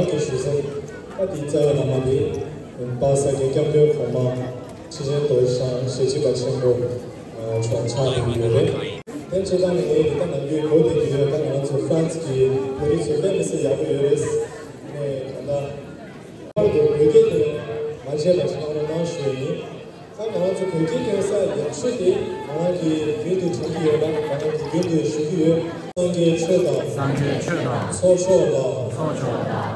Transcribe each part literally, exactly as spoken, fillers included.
དེ་ཞུ་ས་ད་དེའི་རྩ་བའི་བླ་མ་དེ་དཔལ་ས་སྐྱའི་སྐྱབས་མགོན་གོང་མ་ཆེ་ཆེན་རྡོ་རྗེ་འཆང་ཞལ་གཅིག་པ་ཆེན་པོ་མཆོག་ཕྱག་ལས་ཡོད་རེད། དེ་བྱས་ཙང་ངས་དེ་ལྟ་ནམ་རྒྱུན་གོ་བསྡད་ཀྱི་ཡོད། ད་ང་ཚོ་ཧྥ་རན་སི་གི་བོད་རིགས་ཚོ་དཔེ་མི་སྲིད་ཡག་པོ་ཡོད་རེད། ངས་གང་ལྟར་ལྷག་པར་དུ་བོད་སྐད་དེ་མ་བརྗེད་པ་ཞིག་གནང་རོགས་གནང་ཞུ་ཡ་ཡིན། ད་ང་རང་ཚོ་བོད་སྐད་སྐྱོན་ས་ཡག་ཤོས་དེ་ང་རང་གིས་རྒྱུན་དུ་དྲན་གྱི་ཡོད་ལ། ང་རང་གིས་རྒྱུན་དུ་ཞུ་གི་ཡོད། སངས་རྒྱས་ཆོས་དང་། སངས་རྒྱས་ཆོས་དང་། ཚོགས་མཆོག་ལ། ཚོགས་མཆོག་ལ།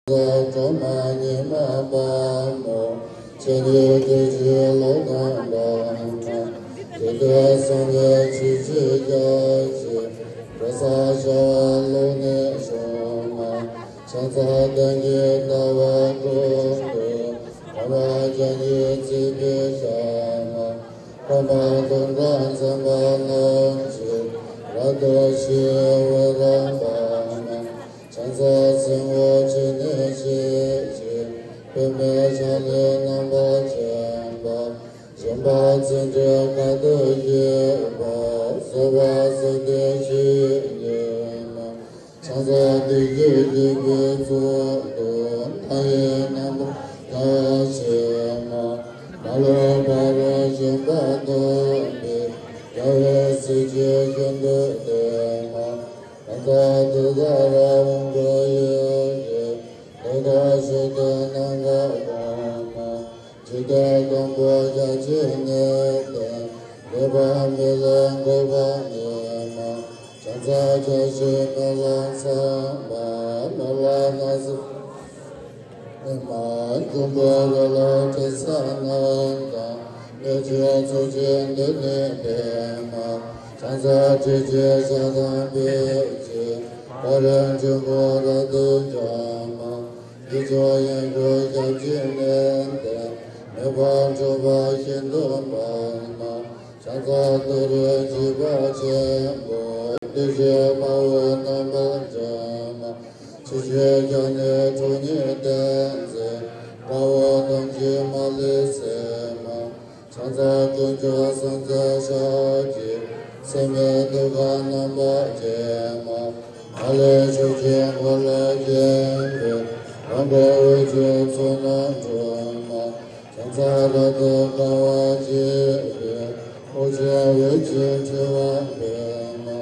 གྲོ་མ་ཉི་མ་པ་མོ། ཆེ་ཉིད་དུས་ཀྱི་ལོ་ནང་འདྲ་མ། དེ་དུས་སོང་བའི་ཆུ་ཆུ་རྒྱ་ཆེ། འགྲོ་ས་བྱ་བ་ལོ་ནས་བྱུང་མ། ཆང་ས་གདན་གྱི་ལྟ་བ་དྲུག་ཏུ། ཁ་བ་རྒྱ་ཡི་ཚིག་གི་ཤ་མ། ཁ་བ་དོན་དང་མཚན་པ་རྣམས་ཀྱིས། རབ་ཏུ་ཕྱེ་བའི་རང་པ་མ། ཆང་ས་ཚིག་ངོ་ཆེ་ནས་ཆེ་ཆེ། པདྨའི་ཕྱག་ལས་རྣམ་པར་བརྒྱན་པ། སྦྱིན་པ་ཚིག་འབྲུ་དཀའ་ཐུབ་བཞི་པ། གསོལ་བ་སྲིད་མཐའི་ཆོས་ཉིད་མ། ཆང་ས་བདུད་རྩི་བཞི་པའི་ཚོགས་དུ། མཐའ་ཡས་རྣམ་པར་ཐར་བྱེད་མ། མ་ལུས་ཕ་རོལ་ཕྱིན་པ་ཐོབ་པའི། རྒྱལ་བའི་སྲས་ཀྱི་ཞིང་དུ་གཏད་མ། གང་དག་དེ་དག་རབ་དབང་བསྐུར་ཡོད་ཅེས། དེ་དག་ཞུ་དོན་ནམ་མཁའ་དབང་མ། འཇིག་རྟེན་སྟོང་པོ་ཞལ་གཅིག་ནས་བསྟན། ལེགས་པར་མི་ལེགས་འགོག་པ་མེད་མ། ཕྱག་འཚལ་བརྒྱ་བྱིན་སྨོན་ལམ་ཚངས་པ། ལོ་ལ་ན་ཚོད་ནས་མ། འབྱུང་པོའི་རོ་ལངས་དྲི་ཟ་རྣམས་དང་། ལས་ཀྱི་ཚོགས་ཀྱིས་འདི་ནས་འདས་མ། ཕྱག་འཚལ་ཁྲི་ཆེན་ཞལ་མཐོང་འཕེལ་གྱི། ཕ་རོལ་འབྱུང་པོ་རབ་ཏུ་འཇོམས་མ། དཀྱིལ་ཆོག་དབྱིངས་སུ་ཞལ་གཅིག་ནས་བསྟན། མི་ ཉེས་པ་སྒྲོལ་བ་ཤིན་ཏུ་དཔའ་མོ། ཕྱག་འཚལ་ཏུ་རེ་འཇིགས་པ་ཆེན་པོ། བདེ་གཤེགས་དཔའ་བོས་རྣམ་པར་འཇོམས་མ། ཕྱི་ཕྱོགས་ཀྱང་ནི་ཁྲོ་གཉེར་ལྡན་མཛད། དཔའ་བོ་ཐམས་ཅད་མ་ལུས་གསོད་མ། ཕྱག་འཚལ་དཀོན་མཆོག་གསང་མཛད་ཞབས་ཀྱི། སྲེད་མེད་ཐུགས་ཀར་རྣམ་པར་བརྒྱན་མ། མ་ལུས་ཕྱོགས་བཅུའི་འཁོར་ལོས་བརྒྱན་པའི། དབང་པོ་དབུས་ཀྱི་ཚོགས་རྣམས་སྒྲོལ་མ། ཕྱག་འཚལ་རབ་ཏུ་དགའ་བ་བརྗིད་པའི། དབུ་རྒྱན་འོད་ཀྱི་ཕྲེང་བ་འཕེན་མ།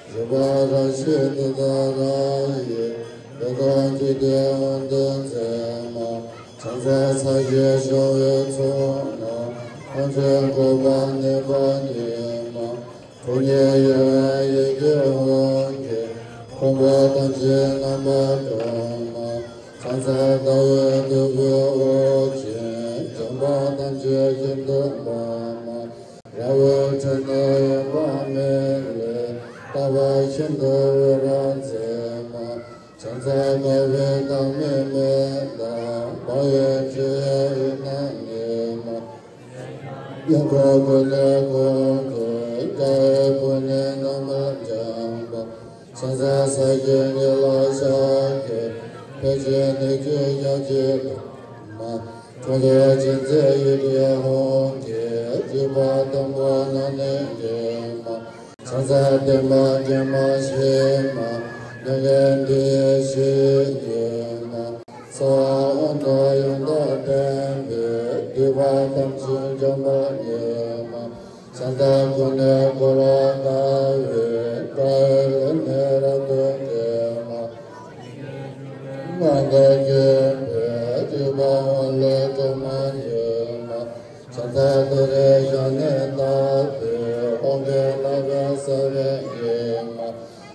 བཞད་པ་རབ་བཞད་ཏུཏྟཱ་ར་ཡིས། བདེ་སྟོང་འཇིག་རྟེན་དབང་དུ་མཛད་མ། ཕྱག་འཚལ་ས་གཞི་གཤོང་བུའི་ཚོགས་རྣམས། ཐམས་ཅད་འགོག་པར་ནུས་པ་ཉིད་མ། ཁྲོ་གཉེར་གཡོ་བའི་ཡི་གེ་དབང་གིས། ཕུང་པོ་ཐམས་ཅད་རྣམ་པར་སྒྲོལ་མ། ཕྱག་འཚལ་ཟླ་འོད་བདུད་ཀྱི་དབུ་རྒྱན། འཇོམས་པ་ཐམས་ཅད་ཤིན་ཏུ་དཔའ་མ། ར་བས་ཁྲོས་ནས་གཡོ་བ་མེད་པའི། རྟག་པ་ཤིན་ཏུ་འོད་རབ་མཛད་མ། ཕྱག་འཚལ་དགའ་བའི་བདག་མེད་མའི་བདག། དཔའ་བོས་འཁྲིད་པའི་འོད་རྣམས་ངེས་མ། དབྱུག་པ་ཀུན་ནས་ཁོང་དུ་བཀལ། བོར་ནས་རྣམ་པར་འགྲངས་པ། ཕྱག་འཚལ་ས་གཞིའི་ཉི་ལ་ཤར་གྱི། ཕན་ཕྱིར་ནུས་ཀྱི་ཞལ་གྱིས་བསྟོད་མ། ཁྲོ་གཉེར་ཅན་མཛད་ཡི་གེ་དབང་གིས། འཇིགས་པ་དང་པོ་རྣམས་ནི་འགེམས་མ། ཕྱག་འཚལ་བདེ་མ་དགེ་མ་ཞི་མ། མྱ་ངན་འདས་ཞི་ཉིད་མ། གསང་བ་དབང་དང་ཡོན་དང་ལྡན་པའི། སྡིག་པ་ཐམས་ཅད་འཇོམས་པ་ཉིད་མ། ཕྱག་འཚལ་ཀུན་ནས་བསྐོར་རབ་དགའ་བའི། དགའ་བའི་ལུས་ནི་རབ་ཏུ་བརྒྱན་མ། ངན་སོང་སྐྱོབ་པའི། སྡིག་པ་དབང་ལས་སྒྲོལ་མ་ཉིད་མ། ཕྱག་འཚལ་ཏུ་རེའི་ཞབས་ནི་བརྡབས་པའི། དབང་པོའི་ནང་གི་ས་བོན་ཉིད་མ།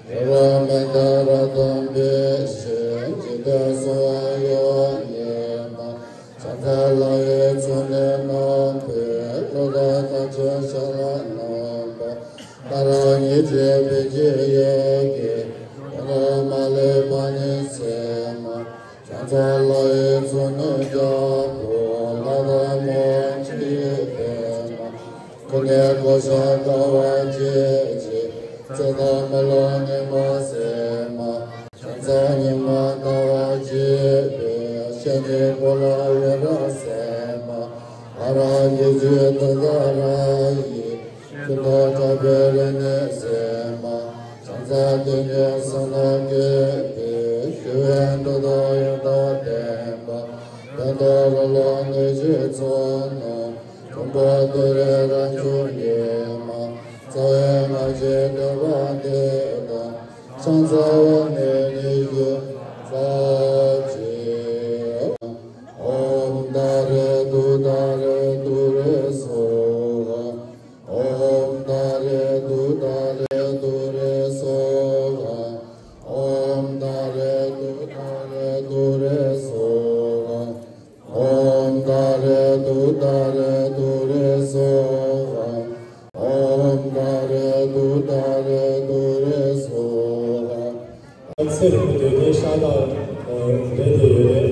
རི་བོ་མནྡ་ར་དང་འབིགས་བྱེད། འཇིག་རྟེན་གསང་བའི་གཡོ་བ་ཉིད་མ། ཕྱག་འཚལ་ལྷ་ཡི་ཚོགས་ནི་རྣམ་པའི། གྲོགས་དང་ཐམས་ཅད་ཤ་ལ་རྣམ་པ། ང་རང་ཉིད་ཀྱི་བུ་ཁྱོད་ཡི་གེ། ཡོངས་རྫོགས་མ་ལུས་པ་ཉིད་མཚན་མ། ཕྱག་འཚལ་ལྷ་ཡི་ཚོགས་རྣམས་ཀྱང་། ཕོ་ལྷ་དང་མོ་ཡང་ཆོས་ཡི་ཕྲེང་བ། ཀུན་ནས་བསྐོར་ཞིང་དགའ་བ་བརྗིད་ཆེས། བརྩེ་དང་མེ་ལོང་ཉི་མ་སྲན་མ། ཕྱག་འཚལ་ཉི་མ་ཟླ་བ་བརྗིད་པའི། ཞལ་ནི་སྤོ་ལོ་འོད་རབ་གསལ་མ། ང་རང་རྒྱལ་བརྒྱུད་ཏུཏྟཱ་ར་ཡི། ཤིན་ཏུ་གྲགས་པའི་རིག་གནས་ཟེར་མ། ཕྱག་འཚལ་དེ་ཉིད་གསུང་རབ་རྒྱས་པའི། ཞི་བའི་འགྲོ་དོན་ཡོན་དང་ལྡན་པ། བདེ་སྟོང་རོ་ལངས་སྣོད་བཅུད་ཚོགས་རྣམས། འབྱུང་པོ་ཏུ་རེ་རབ་འབྱུང་ཉིད་མ། རྩ་བའི་སྔགས་ཀྱི་བསྟོད་པ་འདི་དང་། ཕྱག་འཚལ་བ་ནི་ཉི་ཤུ་རྩ་གཅིག་ཨོཾ་ཏཱ་རེ་ཏུཏྟཱ་རེ་ཏུ་རེ་སྭཱ་ཧཱ། ཨོཾ་ཏཱ་རེ་ཏུཏྟཱ་རེ་ཏུ་རེ་སྭཱ་ཧཱ། ཨོཾ་ཏཱ་རེ་ཏུཏྟཱ་རེ་ཏུ་རེ་སྭཱ་ཧཱ། ཨོཾ་ཏཱ་རེ་ཏུཏྟཱ་རེ་ཏུ་རེ་སྭཱ་ཧཱ། ཨོཾ་ཏཱ་རེ་ཏུཏྟཱ་རེ་ཏུ་རེ་སྭཱ་ཧཱ། ཚེ་རིང་པོ་དེ་ནས་ཤ་སྟག་རེད་དེ་ཡོད་རེད།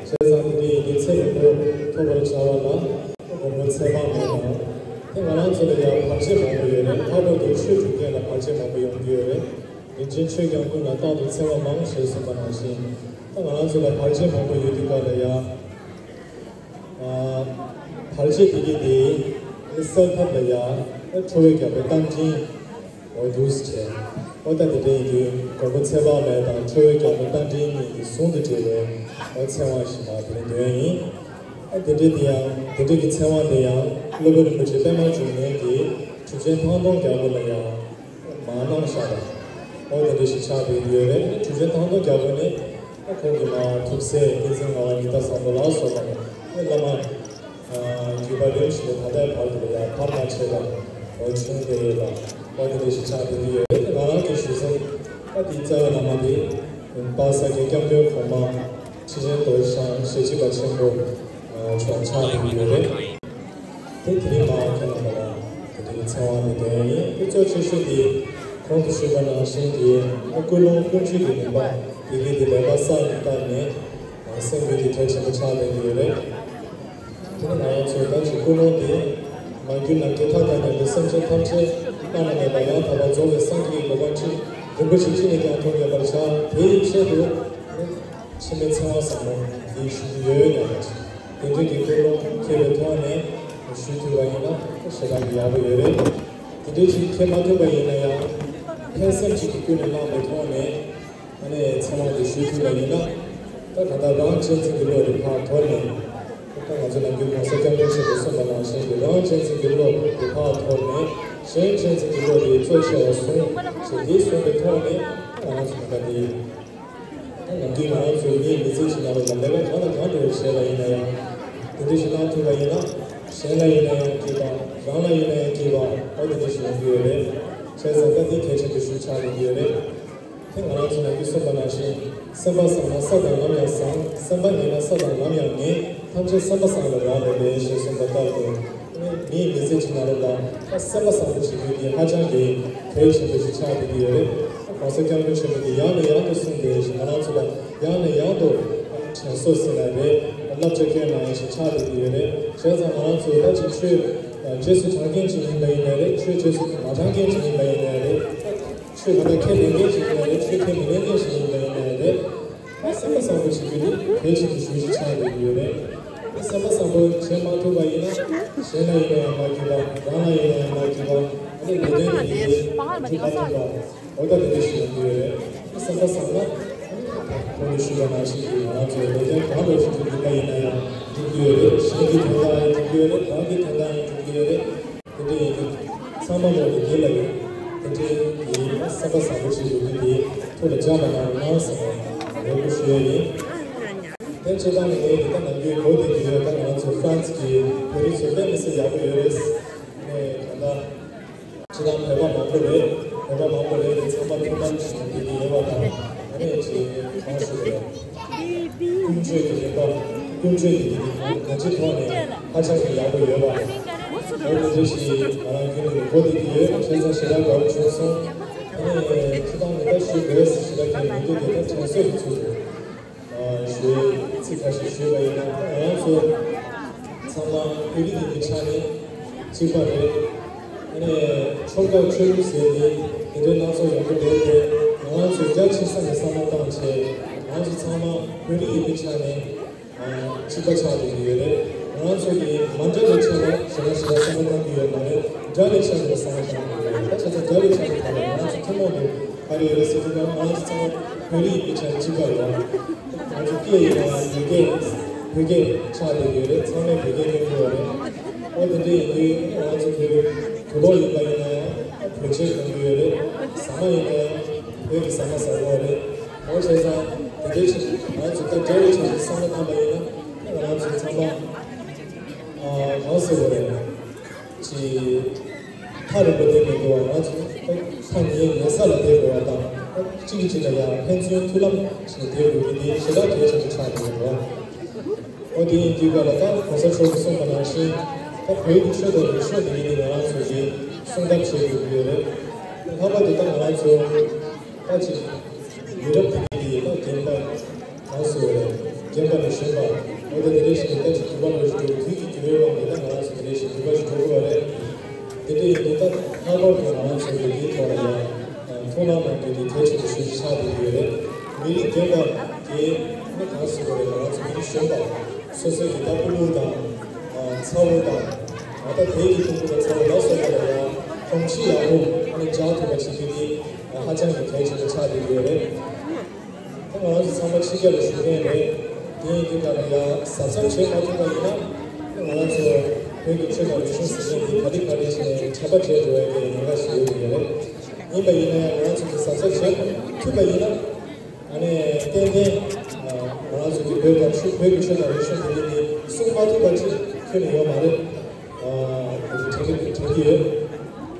བྱས་ཙང་དེ་འདྲའི་ཡི་གེ་ཚེ་རིང་པོ་ཐོབ་པར་བྱ་བ་ལ་མགོན་པོ་ཚེ་དཔག་མེད་དང་། དེ་ང་རང་ཚོ་ལ་ཡང་བར་ཆད་མང་པོ་ཡོད་རེད། ལྷག་པར་དུ་ཆོས་སྒྲུབ་མཁན་ལ་བར་ཆད་མང་པོ་ཡོང་གི་ཡོད་རེད། རིན་ཆེན་ཆོས་ཀྱང་ཀུན་ལ་རྟག་ཏུ་འཚེ་བ་མང་ཞེས་གསུངས་པ་ནང་བཞིན། ད་ང་རང་ཚོ་ལ་བར་ཆད་མང་པོ་ཡོད་དུས་སྐབས་ལ་ཡང་། བར་ཆད་དེ་གི་དེ་སེལ་ཐབས་ལ་ཡང་ཁྲོ་བོའི་རྒྱལ་པོའི་རྟ་མགྲིན་འོ་འདུག་སེ་བྱས། ཨོ་ད་དེ་འདྲ་ཡིན་དུས་མགོན་པོ་ཚེ་དཔག་མེད་དང་ཁྲོ་བོའི་རྒྱལ་པོའི་རྟ་མགྲིན་གཉིས་ཀྱིས་ཟུང་དུ་འབྲེལ་བའི་ཨོ་ཚེ་དབང་ཞིག་མ་དེ་ལ་འདོན་ཡིན། ཨ་དེ་འདྲ་དེ་ཡང་དེ་འདྲ་གི་ཚེ་དབང་དེ་ཡང་སློབ་དཔོན་རིན་པོ་ཆེ་པདྨ་འབྱུང་གནས་ཀྱིས་གྲུབ་ཆེན་ཐང་སྟོང་རྒྱལ་པོ་ལ་ཡང་མར་གནང་བཞག་པ། ཨོ་དེ་འདྲ་ཞིག་ཆགས་བསྡད་ཡོད་རེད། གྲུབ་ཆེན་ཐང་སྟོང་རྒྱལ་པོ་ནི་ཨ་ཁོང་གི་མ་ཐུགས་སྲས་བསྟན་འཛིན་ངག་དབང་ཉི་ཟླ་བཟང་པོ་ལ་སོགས་པ་ནི་བླ་མ་བརྒྱུད་པ་རིམ་བཞིན་དུ་ད་ལྟའི་བར་དུ་ཡང་བར་མ་ཆད་པ་ཨོ་བྱུང་བསྡད་ཡོད་པ། ཨོ་དེ་འདྲ་ཞིག་ཆགས་བསྡད་ཀྱི་ཡོད་རེད། ང་རང་གི་ཞུ་ས་ཨ་དེའི་རྩ་བའི་བླ་མ་དེ་དཔལ་ས་སྐྱ་སྐྱབས་མགོན་གོང་མ། ཁྲི་ཆེན་རྡོ་རྗེ་འཆང་ཞལ་གཅིག་པ་ཆེན་པོ་མཆོག་ཆགས་ཡོད་རེད། དེ་དེ་རིང་མ་ཁྱེད་རྣམ་པ་ལ་དེ་རིང་ཚེ་དབང་དེ་འདོན་ཡིན། དེ་གཙོ་ཆེ་ཤོས་དེ་གོང་དུ་ཞུས་པ་ནང་བཞིན་གྱི་ཀུན་སློང་ཀུན་སྤྱོད་ཀྱི་ནུས་པ་དེ་གའི་དེ་ལེགས་པར་བསགས་ནས་བཏང་ནས་སེམས་འགུལ་དེ་གྲལ་ཆེན་པོ་ཆགས་བསྡད་ཀྱི་ཡོད་རེད། ང་རང་ཚོའི་ད་ཅིག་ཀུན་སློང་དེ། མ་གྱུར་ནམ་མཁའི་མཐའ་དང་མཉམ་པའི་སེམས་ཅན་ཐམས་ཅད་བླ་ན་མེད་པ་ཡང་དག་པར་རྫོགས་པའི་སངས་རྒྱས་ཀྱི་གོ་འཕང་ཅི་རིན་པོ་ཆེ་ཅི་ནས་ཀྱང་ཐོབ་ཡོད་པར་བྱ། དེ་ཡི་ཆེད་དུ་འཆི་མེད་ཚེ་དབང་བཟང་མོ་འདི་ཞུ་རྒྱུ་ཡོད་སྙམ་པ་ཅིག་དེ་འདྲ་གི་ཀུན་སློང་འཁྱེར་བའི་ཐོག་ནས་ཞུ་ཐུབ་པ་ཡིན་ན་ཞེ་དྲག་གི་ཡག་པོ་ཡོད་རེད། དེ་འདྲ་ཞིག་འཁྱེར་མ་ཐུབ་པ་ཡིན་ན་ཡང་ཕན་སེམས་ཅིག་གི་ཀུན་ནས་བསླངས་པའི་ཐོག་ནས། ཨ་ནི་ཚེ་དབང་དེ་ཞུ་ཐུབ་པ་ཡིན་ན། ད་ག་ད་རང་གཅེས་འཛིན་གྱི་བློ་དེ་ཕར་དོར་ནས། ད་ང་ཚོ་ནམ་རྒྱུན་གོང་ས་སྐྱབས་མགོན་ཆེན་པོས་གསུངས་པ་ནང་བཞིན་གྱི་རང་གཅེས་འཛིན་གྱི་བློ་དེ་ཕར་དོར་ནས། གཞན་གཅེས་འཛིན་གྱི་བློ་དེ་གཙོ་ཆེ་བར་བཟུང་། ཞེས་དེ་གསུངས་པའི་ཐོག་ནས་ང་རང་ཚོ་ད་ལྟ་དེ། ད་ནམ་རྒྱུན་ང་རང་ཚོའི་མིའི་མི་ཚེ་གཅིག་ནང་ལ་ལས་ཀ་གང་དང་གང་འདྲ་བ་བྱས་པ་ཡིན་ན་ཡང་། དེ་འདྲ་ཞིག་གནང་ཐུབ་པ་ཡིན་ན། གཞན་ལ་ཡིན་ན་ཡང་སྐྱིད་པ། རང་ལ་ཡིན་ན་ཡང་སྐྱིད་པ། འོ་དེ་འདྲ་ཞིག་ཡོང་གི་ཡོད་རེད། བྱས་ཙང་ད་དེ་གལ་ཆེན་པོ་ཞིག་ཆགས་ཡོང་གི་ཡོད་རེད། དེ་ང་རང་ཚོ་ནམ་རྒྱུན་གསུངས་པ་ནང་བཞིན། སེམས་པ་བཟང་ན་ས་དང་ལམ་ཡང་བཟང་། སེམས་པ་ངན་ན་ས་དང་ལམ་ཡང་ངན། ཐམས་ཅད་སེམས་པ་བཟང་ལ་རག་ལས་པས་ཞེས་གསུངས་པ་ལྟར་དུ། མིའི་མི་ཚེ་གཅིག་ནང་ལ་ད་སེམས་པ་བཟང་པོ་ཞིག་ཡོད་དེ་ཧ་ཅང་གི་གལ་ཆེན་པོ་ཞིག་ཆགས་བསྡད་ཀྱི་ཡོད་རེད། གོང་ས་སྐྱབས་མགོན་ཆེན་པོ་གིས་ཡང་ནས་ཡང་དུ་གསུངས་པའི་ཞིག་ང་རང་ཚོ་ལ་ཡང་ནས་ཡང་དུ་དྲན་གསོ་ཟེར་ན་རེད། བསླབ་བྱ་སྐྱོན་གནང་ཡ་ཞིག་ཆགས་བསྡད་ཀྱི་ཡོད་རེད། བྱས་ཙང་ང་རང་ཚོ་ད་ཅིག་ཆོས་རྗེས་སུ་འབྲང་མཁན་ཅིག་ཡིན་པ་ཡིན་ན་རེད། ཆོས་རྗེས་སུ་མ་འབྲང་མཁན་ཅིག་ཡིན་པ་ཡིན་ན་རེད། ཆོས་ག་ད་ཁས་ལེན་མཁན་ཅིག་ཡིན་ན་རེད། ཆོས་ཁས་མི་ལེན་མཁན་ཞིག་ཡིན་པ་ཡིན་ན་རེད། ཨ་སེམས་པ་བཟང་པོ་བྱེད་རྒྱུ་དེ་གལ་ཆེན་པོ་ཞེ་པོ་ཅིག་ཆགས་ཡོང་གི་ཡོད་རེད། ཨ་སེམས་པ་བཟང་པོ་བྱེད་མ་ཐུབ་པ་ཡིན་ན། གཞན་ལ་ཡིན་ན་ཡང་མ་སྐྱིད་པ། རང་ལ་ཡིན་ན་ཡང་མ་སྐྱིད་པ། ཨ་ནི་ལས་དོན་དེ་ཡིན་ཏེ་འགྲུབ་མ་ཐུབ་པ། འོ་ད་དེ་འདྲ་ཞིག་ཡོང་གི་ཡོད་རེད། ཨ་སེམས་པ་བཟང་ན་ཁོང་ནས་ཞུས་པ་ནང་བཞིན་གྱི་ང་རང་ཚོའི་ལས་དོན་གང་འདྲ་ཞིག་འགྲུབ་དགོས་པ་ཡིན་ན་ཡང་འགྲུབ་ཀྱི་ཡོད་རེད། གཞན་གྱི་དོན་དག་ཡང་འགྲུབ་ཀྱི་ཡོད་རེད། རང་གི་དོན་དག་ཡང་འགྲུབ་ཀྱི་ཡོད་རེད། དེ་འདྲ་ཡིན་དུས་ཚང་མ་ལོག་ཏུ་དེ་ལ་ཡོད། དེ་འདྲའི་དེ་ཡིན་ན་སེམས་པ་བཟང་པོ་ཞིག་ཡོད་རྒྱུ་དེ་ཐུགས་ལ་འཇགས་པ་གནང་རོགས་གནང་ཟེར་ནས་རེ་སྐུལ་ཞུ་ཡ་ཡིན། དེ་སྤྱིར་བཏང་ནས་ངས་འདི་ག་ནང་རྒྱུའི་གོ་བདེ་རྒྱུ་ཡོད། ད་ང་ཚོ་ཧྥ་རན་སི་གི་བོད་རིགས་ཚོ་དཔེ་མི་སྲིད་ཡག་པོ་ཡོད་རེད། ངས་ད་ལྟ་སྤྱིར་བཏང་བོད་པ་མང་པོ་རེད། བོད་པ་མང་པོ་རེད། དེ་ཚང་མ་ཐུགས་ཕམ་ཞིག་དང་དེ་དེ་ཡོད་པ་དང་། ཨ་ནི་ཅིག་གང་ཞུ་དགོས་རེད། ཀུན་སྤྱོད་ཀྱི་རིག་པ། ཀུན་སྤྱོད་ཀྱི་རིག་པ་གང་ཅིའི་ཐོག་ནས་ཧ་ཅང་གི་ཡག་པོ་ཡོད་པ་རེད། འོ་དེ་འདྲ་ཞིག་ང་རང་རྒྱུན་དུ་གོ་བསྡད་ཀྱི་ཡོད། བྱས་ཙང་ཞེ་དྲག་དགའ་པོ་བྱུང་སོང་། ཨ་ནི་སྤྱིར་བཏང་མི་འདྲ་ཞུ་དགོས་ཞེ་དྲག་གི་མི་འདུག་དེ་ལྟར་དྲན་གསོ་ཞིག་ཚུལ་དུ་ཞུ། ཚིག་ཁ་ཤས་ཞུས་པ་ཡིན་ན། ང་རང་ཚོ་ཚང་མ་བོད་རིགས་ཡིན་པའི་ཆ་ནས་གཅིག་པ་རེད། ཨ་ནི་ཆོལ་ཁ་ཆོས་ལུགས་ཟེར་ནས་དེ་འདྲའི་སྣ་ཚོགས་ཡོང་གི་འདུག་སྟེ། ང་རང་ཚོས་རྒྱ་ཆེ་ས་ནས་བསམ་བློ་བཏང་བྱས། ང་རང་ཚོ་ཚང་མ་བོད་རིགས་ཡིན་པའི་ཆ་ནས་གཅིག་པ་ཆགས་བསྡད་ཀྱི་ཡོད་རེད། ང་རང་ཚོ་གིས་མ་འདྲ་བའི་ཆ་ནས་ཞེ་དྲག་ཞེ་དྲག་བསམ་བློ་བཏང་གི་ཡོད་མ་རེད། འདྲ་བའི་ཆ་ནས་བསམ་བློ་བཏང་གི་ཡོད་རེད། ད་བྱས་ཙང་འདྲ་བའི་ཆ་ནས་ག་རེ་ང་རང་ཚོ་ཐུན་མོང་དུ་ག་རེ་ཡོད་རེད་ཟེར་དུས། ང་རང་ཚོ་ཚང་མ་བོད་རིགས་ཡིན་པའི་ཆ་ནས་གཅིག་པ་ཡོད། ང་ཚོ་སྐད་ཡིན་ན་ཡང་བོད་སྐད་བོད་སྐད་ཆགས་བསྡད་ཀྱི་ཡོད་རེད། ཚང་མས་བོད་སྐད་སྙན་ཐུབ་པ་རེད། ཨོ་དེ་འདྲ་ཡིན་དུས་ང་རང་ཚོ་བོད་དུ་ལོག་ཡིན་པ་ཡིན་ན་ཡང་བོད་ཆས་གོན་གྱི་ཡོད་རེད། ཟ་མ་ཡིན་ན་ཡང་བོད་ཀྱི་ཟ་མ་ཟ་དགོས་རེད། འོ་བྱས་ཙང་དེ་འདྲའི་ཆེད་ང་རང་ཚོ་ད་འདྲ་བའི་ཆ་ནས་བསམ་བློ་བཏང་པ་ཡིན་ན། ང་རང་ཚོ་ཚང་མ་གང་ཟེར་དགོས་རེད། ཅིག་ཐག་རིང་པོ་བསྡད་མི་དགོས་པ། ང་ཚོ་ཐག་ཉེ་ཉེ་ས་ལ་བསྡད་དགོས་པ་དང་། གཅིག་གིས་གཅིག་ལ་ཡང་ཕན་ཚུན་མཐུན་ལམ་བྱས་ནས་བསྡད་དགོས་རྒྱུ་དེ་ཞེ་དྲག་གལ་ཆེན་པོ་ཆགས་ཀྱི་ཡོད་རེད། འོ་དེ་ཡིན་དུས་ག་ལ་ད་གོང་ས་མཆོག་གིས་གསུངས་པ་ནང་བཞིན། ད་བོད་ཀྱི་ཆོས་དང་རིག་གཞུང་དེ་ཡིན་ནི་ང་རང་ཚོ་གིས་སྲུང་སྐྱོབ་བྱེད་དགོས་ཀྱི་ཡོད་རེད། ལྷག་པར་དུ་ད་ང་རང་ཚོ་ད་ཅིག་ཡུ་རོབ་དེ་གའི་ད་རྒན་པ་གང་ཟེར་བ་རེད། རྒན་པ་ནས་གཞོན་པ། འོ་ད་དེ་འདྲ་ཞིག་ད་ཅིག་འགྱུར་བ་འགྲོ་བཞིན་འདུག་དུས་ཀྱི་འགྱུར་བའི་དབང་གིས་ད་ང་རང་ཚོ་དེ་འདྲ་ཞིག་འགྱུར་བ་ཞིག་འགྲོ་དགོས་པ་རེད། དེ་འདྲ་ཡིན་དུས་ད་ལྷག་པར་དུ་ང་རང་ཚོ་གི་འདིའི་ཐོག་ལ་ཡང་ཐུགས་སྣང་གནང་རྒྱུ་དེ་གལ་ཆེན་པོ་ཞིག་ཆགས་བསྡད་ཀྱི་ཡོད་རེད། མི་རིགས་རྒན་པ་དེ་ནི་གང་ཟེར་བ་རེད། ང་རང་ཚོ་མི་རིགས་གཞོན་པ་སོ་སོ་གི་ད་སྤུ་ལུང་དང་ཚ་བོ་དང་། ད་ལྟ་དེའི་གི་ཐུང་ཐུང་དང་ཚ་བོ་ལ་སོགས་པ་ལ་ཡང་གོམས་གཤིས་ཡག་པོ་ཨ་ནི་འཇགས་ཐུབ་པ་བྱེད་རྒྱུ་དེ་ཧ་ཅང་གི་གལ་ཆེན་པོ་ཆགས་བསྡད་ཀྱི་ཡོད་རེད། ད་ང་རང་ཚོ་ཚང་མ་ཕྱི་རྒྱལ་ལ་བཞུགས་མཁན་རེད། དེ་ཡིན་དུས་ག་ལ་ཡང་གཟབ་གཟབ་བྱེད་མ་ཐུབ་པ་ཡིན་ན། ང་རང་ཚོ་བོད་ཀྱི་ཆོས་དང་རིག་གཞུང་ཟེར་མཁན་དེ་ག་ལེ་ག་ལེ་བྱས་ནས་ཆད་པ་བཅད་འགྲོ་ཡ་གི་ཉེན་ཁ་ཞིག་ཡོད་ཀྱི་ཡོད་རེད། ཡིན་པ་ཡིན་ན་ཡང་ང་རང་ཚོ་གིས་གཟབ་གཟབ་བྱེད་ཐུབ་པ་ཡིན་ན། ཨ་ནི་ཏན་ཏན་ང་རང་ཚོ་གི་བོད་དང་ཆོས། བོད་ཀྱི་ཆོས་དང་རིག་གཞུང་དེ་ཉིད་དེ་སྲུང་མ་ཐུབ་པ་ཅིག་ཁྱོན་ནས་ཡོད་མ་རེད། ཨ་དྲན་གྱི་དྲན་གྱི་ཡོད།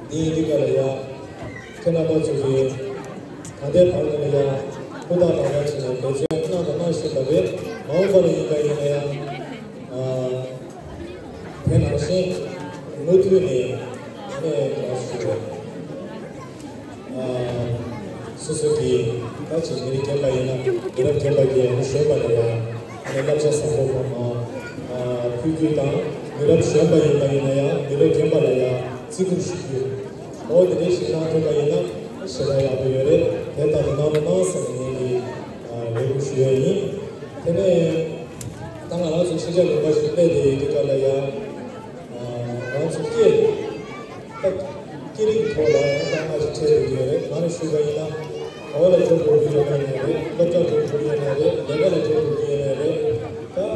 འདི་ཡིན་དུས་ག་ལ་ཡ། ཁྱེད་རྣམ་པ་ཚོ་གིས་ད་ལྟའི་བར་དུ་ལ་ཡ་ཧུར་ཐག་ཧུར་ཐག་བྱས་ནས་འབད་བརྩོན་གནང་དང་གནང་བཞིན་པ་རེད། མ་འོངས་པ་ལ་ཡིན་པ་ཡིན་ན་ཡང་། ཨ་དེ་ནང་བཞིན་མུ་མཐུད་ནས་ཨ་ནི་ང་ཚོ་ཨ་སོ་སོ་གི་ད་ཅིག་མི་རིགས་རྒན་པ་ཡིན་ན་མི་རབས་རྒན་པ་གི་ཨ་ནི་གཞོན་པ་ལ་ཡང་ཨ་ནི་བསླབ་བྱ་བཟང་པོ་གནང་། ཨ་ ཕུལ་རྒྱུ་དང་། མི་རབས་གཞོན་པ་ཡིན་པ་ཡིན་ན་ཡང་མི་རབས་རྒན་པ་ལ་ཡང་བརྩི་བཀུར་ཞུ་རྒྱུ། འོ་དེ་འདྲའི་ཞིག་གནང་ཐུབ་པ་ཡིན་ན་ཞེ་དྲག་ཡག་པོ་ཡོད་རེད། དེ་ལྟ་བུ་གནང་རོགས་གནང་ཟེར་ནས་ངེད་ཀྱིས་ལས་འགུལ་ཞུ་ཡ་ཡིན། དེ་ནས་ད་ང་རང་ཚོ་ཕྱི་རྒྱལ་ལུང་པ་ཞིག་སླེབས་དེ་ཡི་སྐབས་ལ་ཡང་ང་རང་ཚོ་སྐད། ད་སྐད་རིགས་ཐོག་ལ་ཡང་དཀའ་ངལ་ཞིག་འཕྲད་ཡོད་ཀྱི་རེད། གང་རེད་ཞུས་པ་ཡིན་ན། ག་བ་ལ་འགྲོ་དགོས་ཀྱི་ཡོད་ན་ཡང་རེད། སློབ་གྲྭ་འགྲོ་དགོས་ཀྱི་ཡོད་ན་རེད། ལས་ཀ་ལ་འགྲོ་དགོས་ཀྱི་ཡོད་ན་རེད། ད་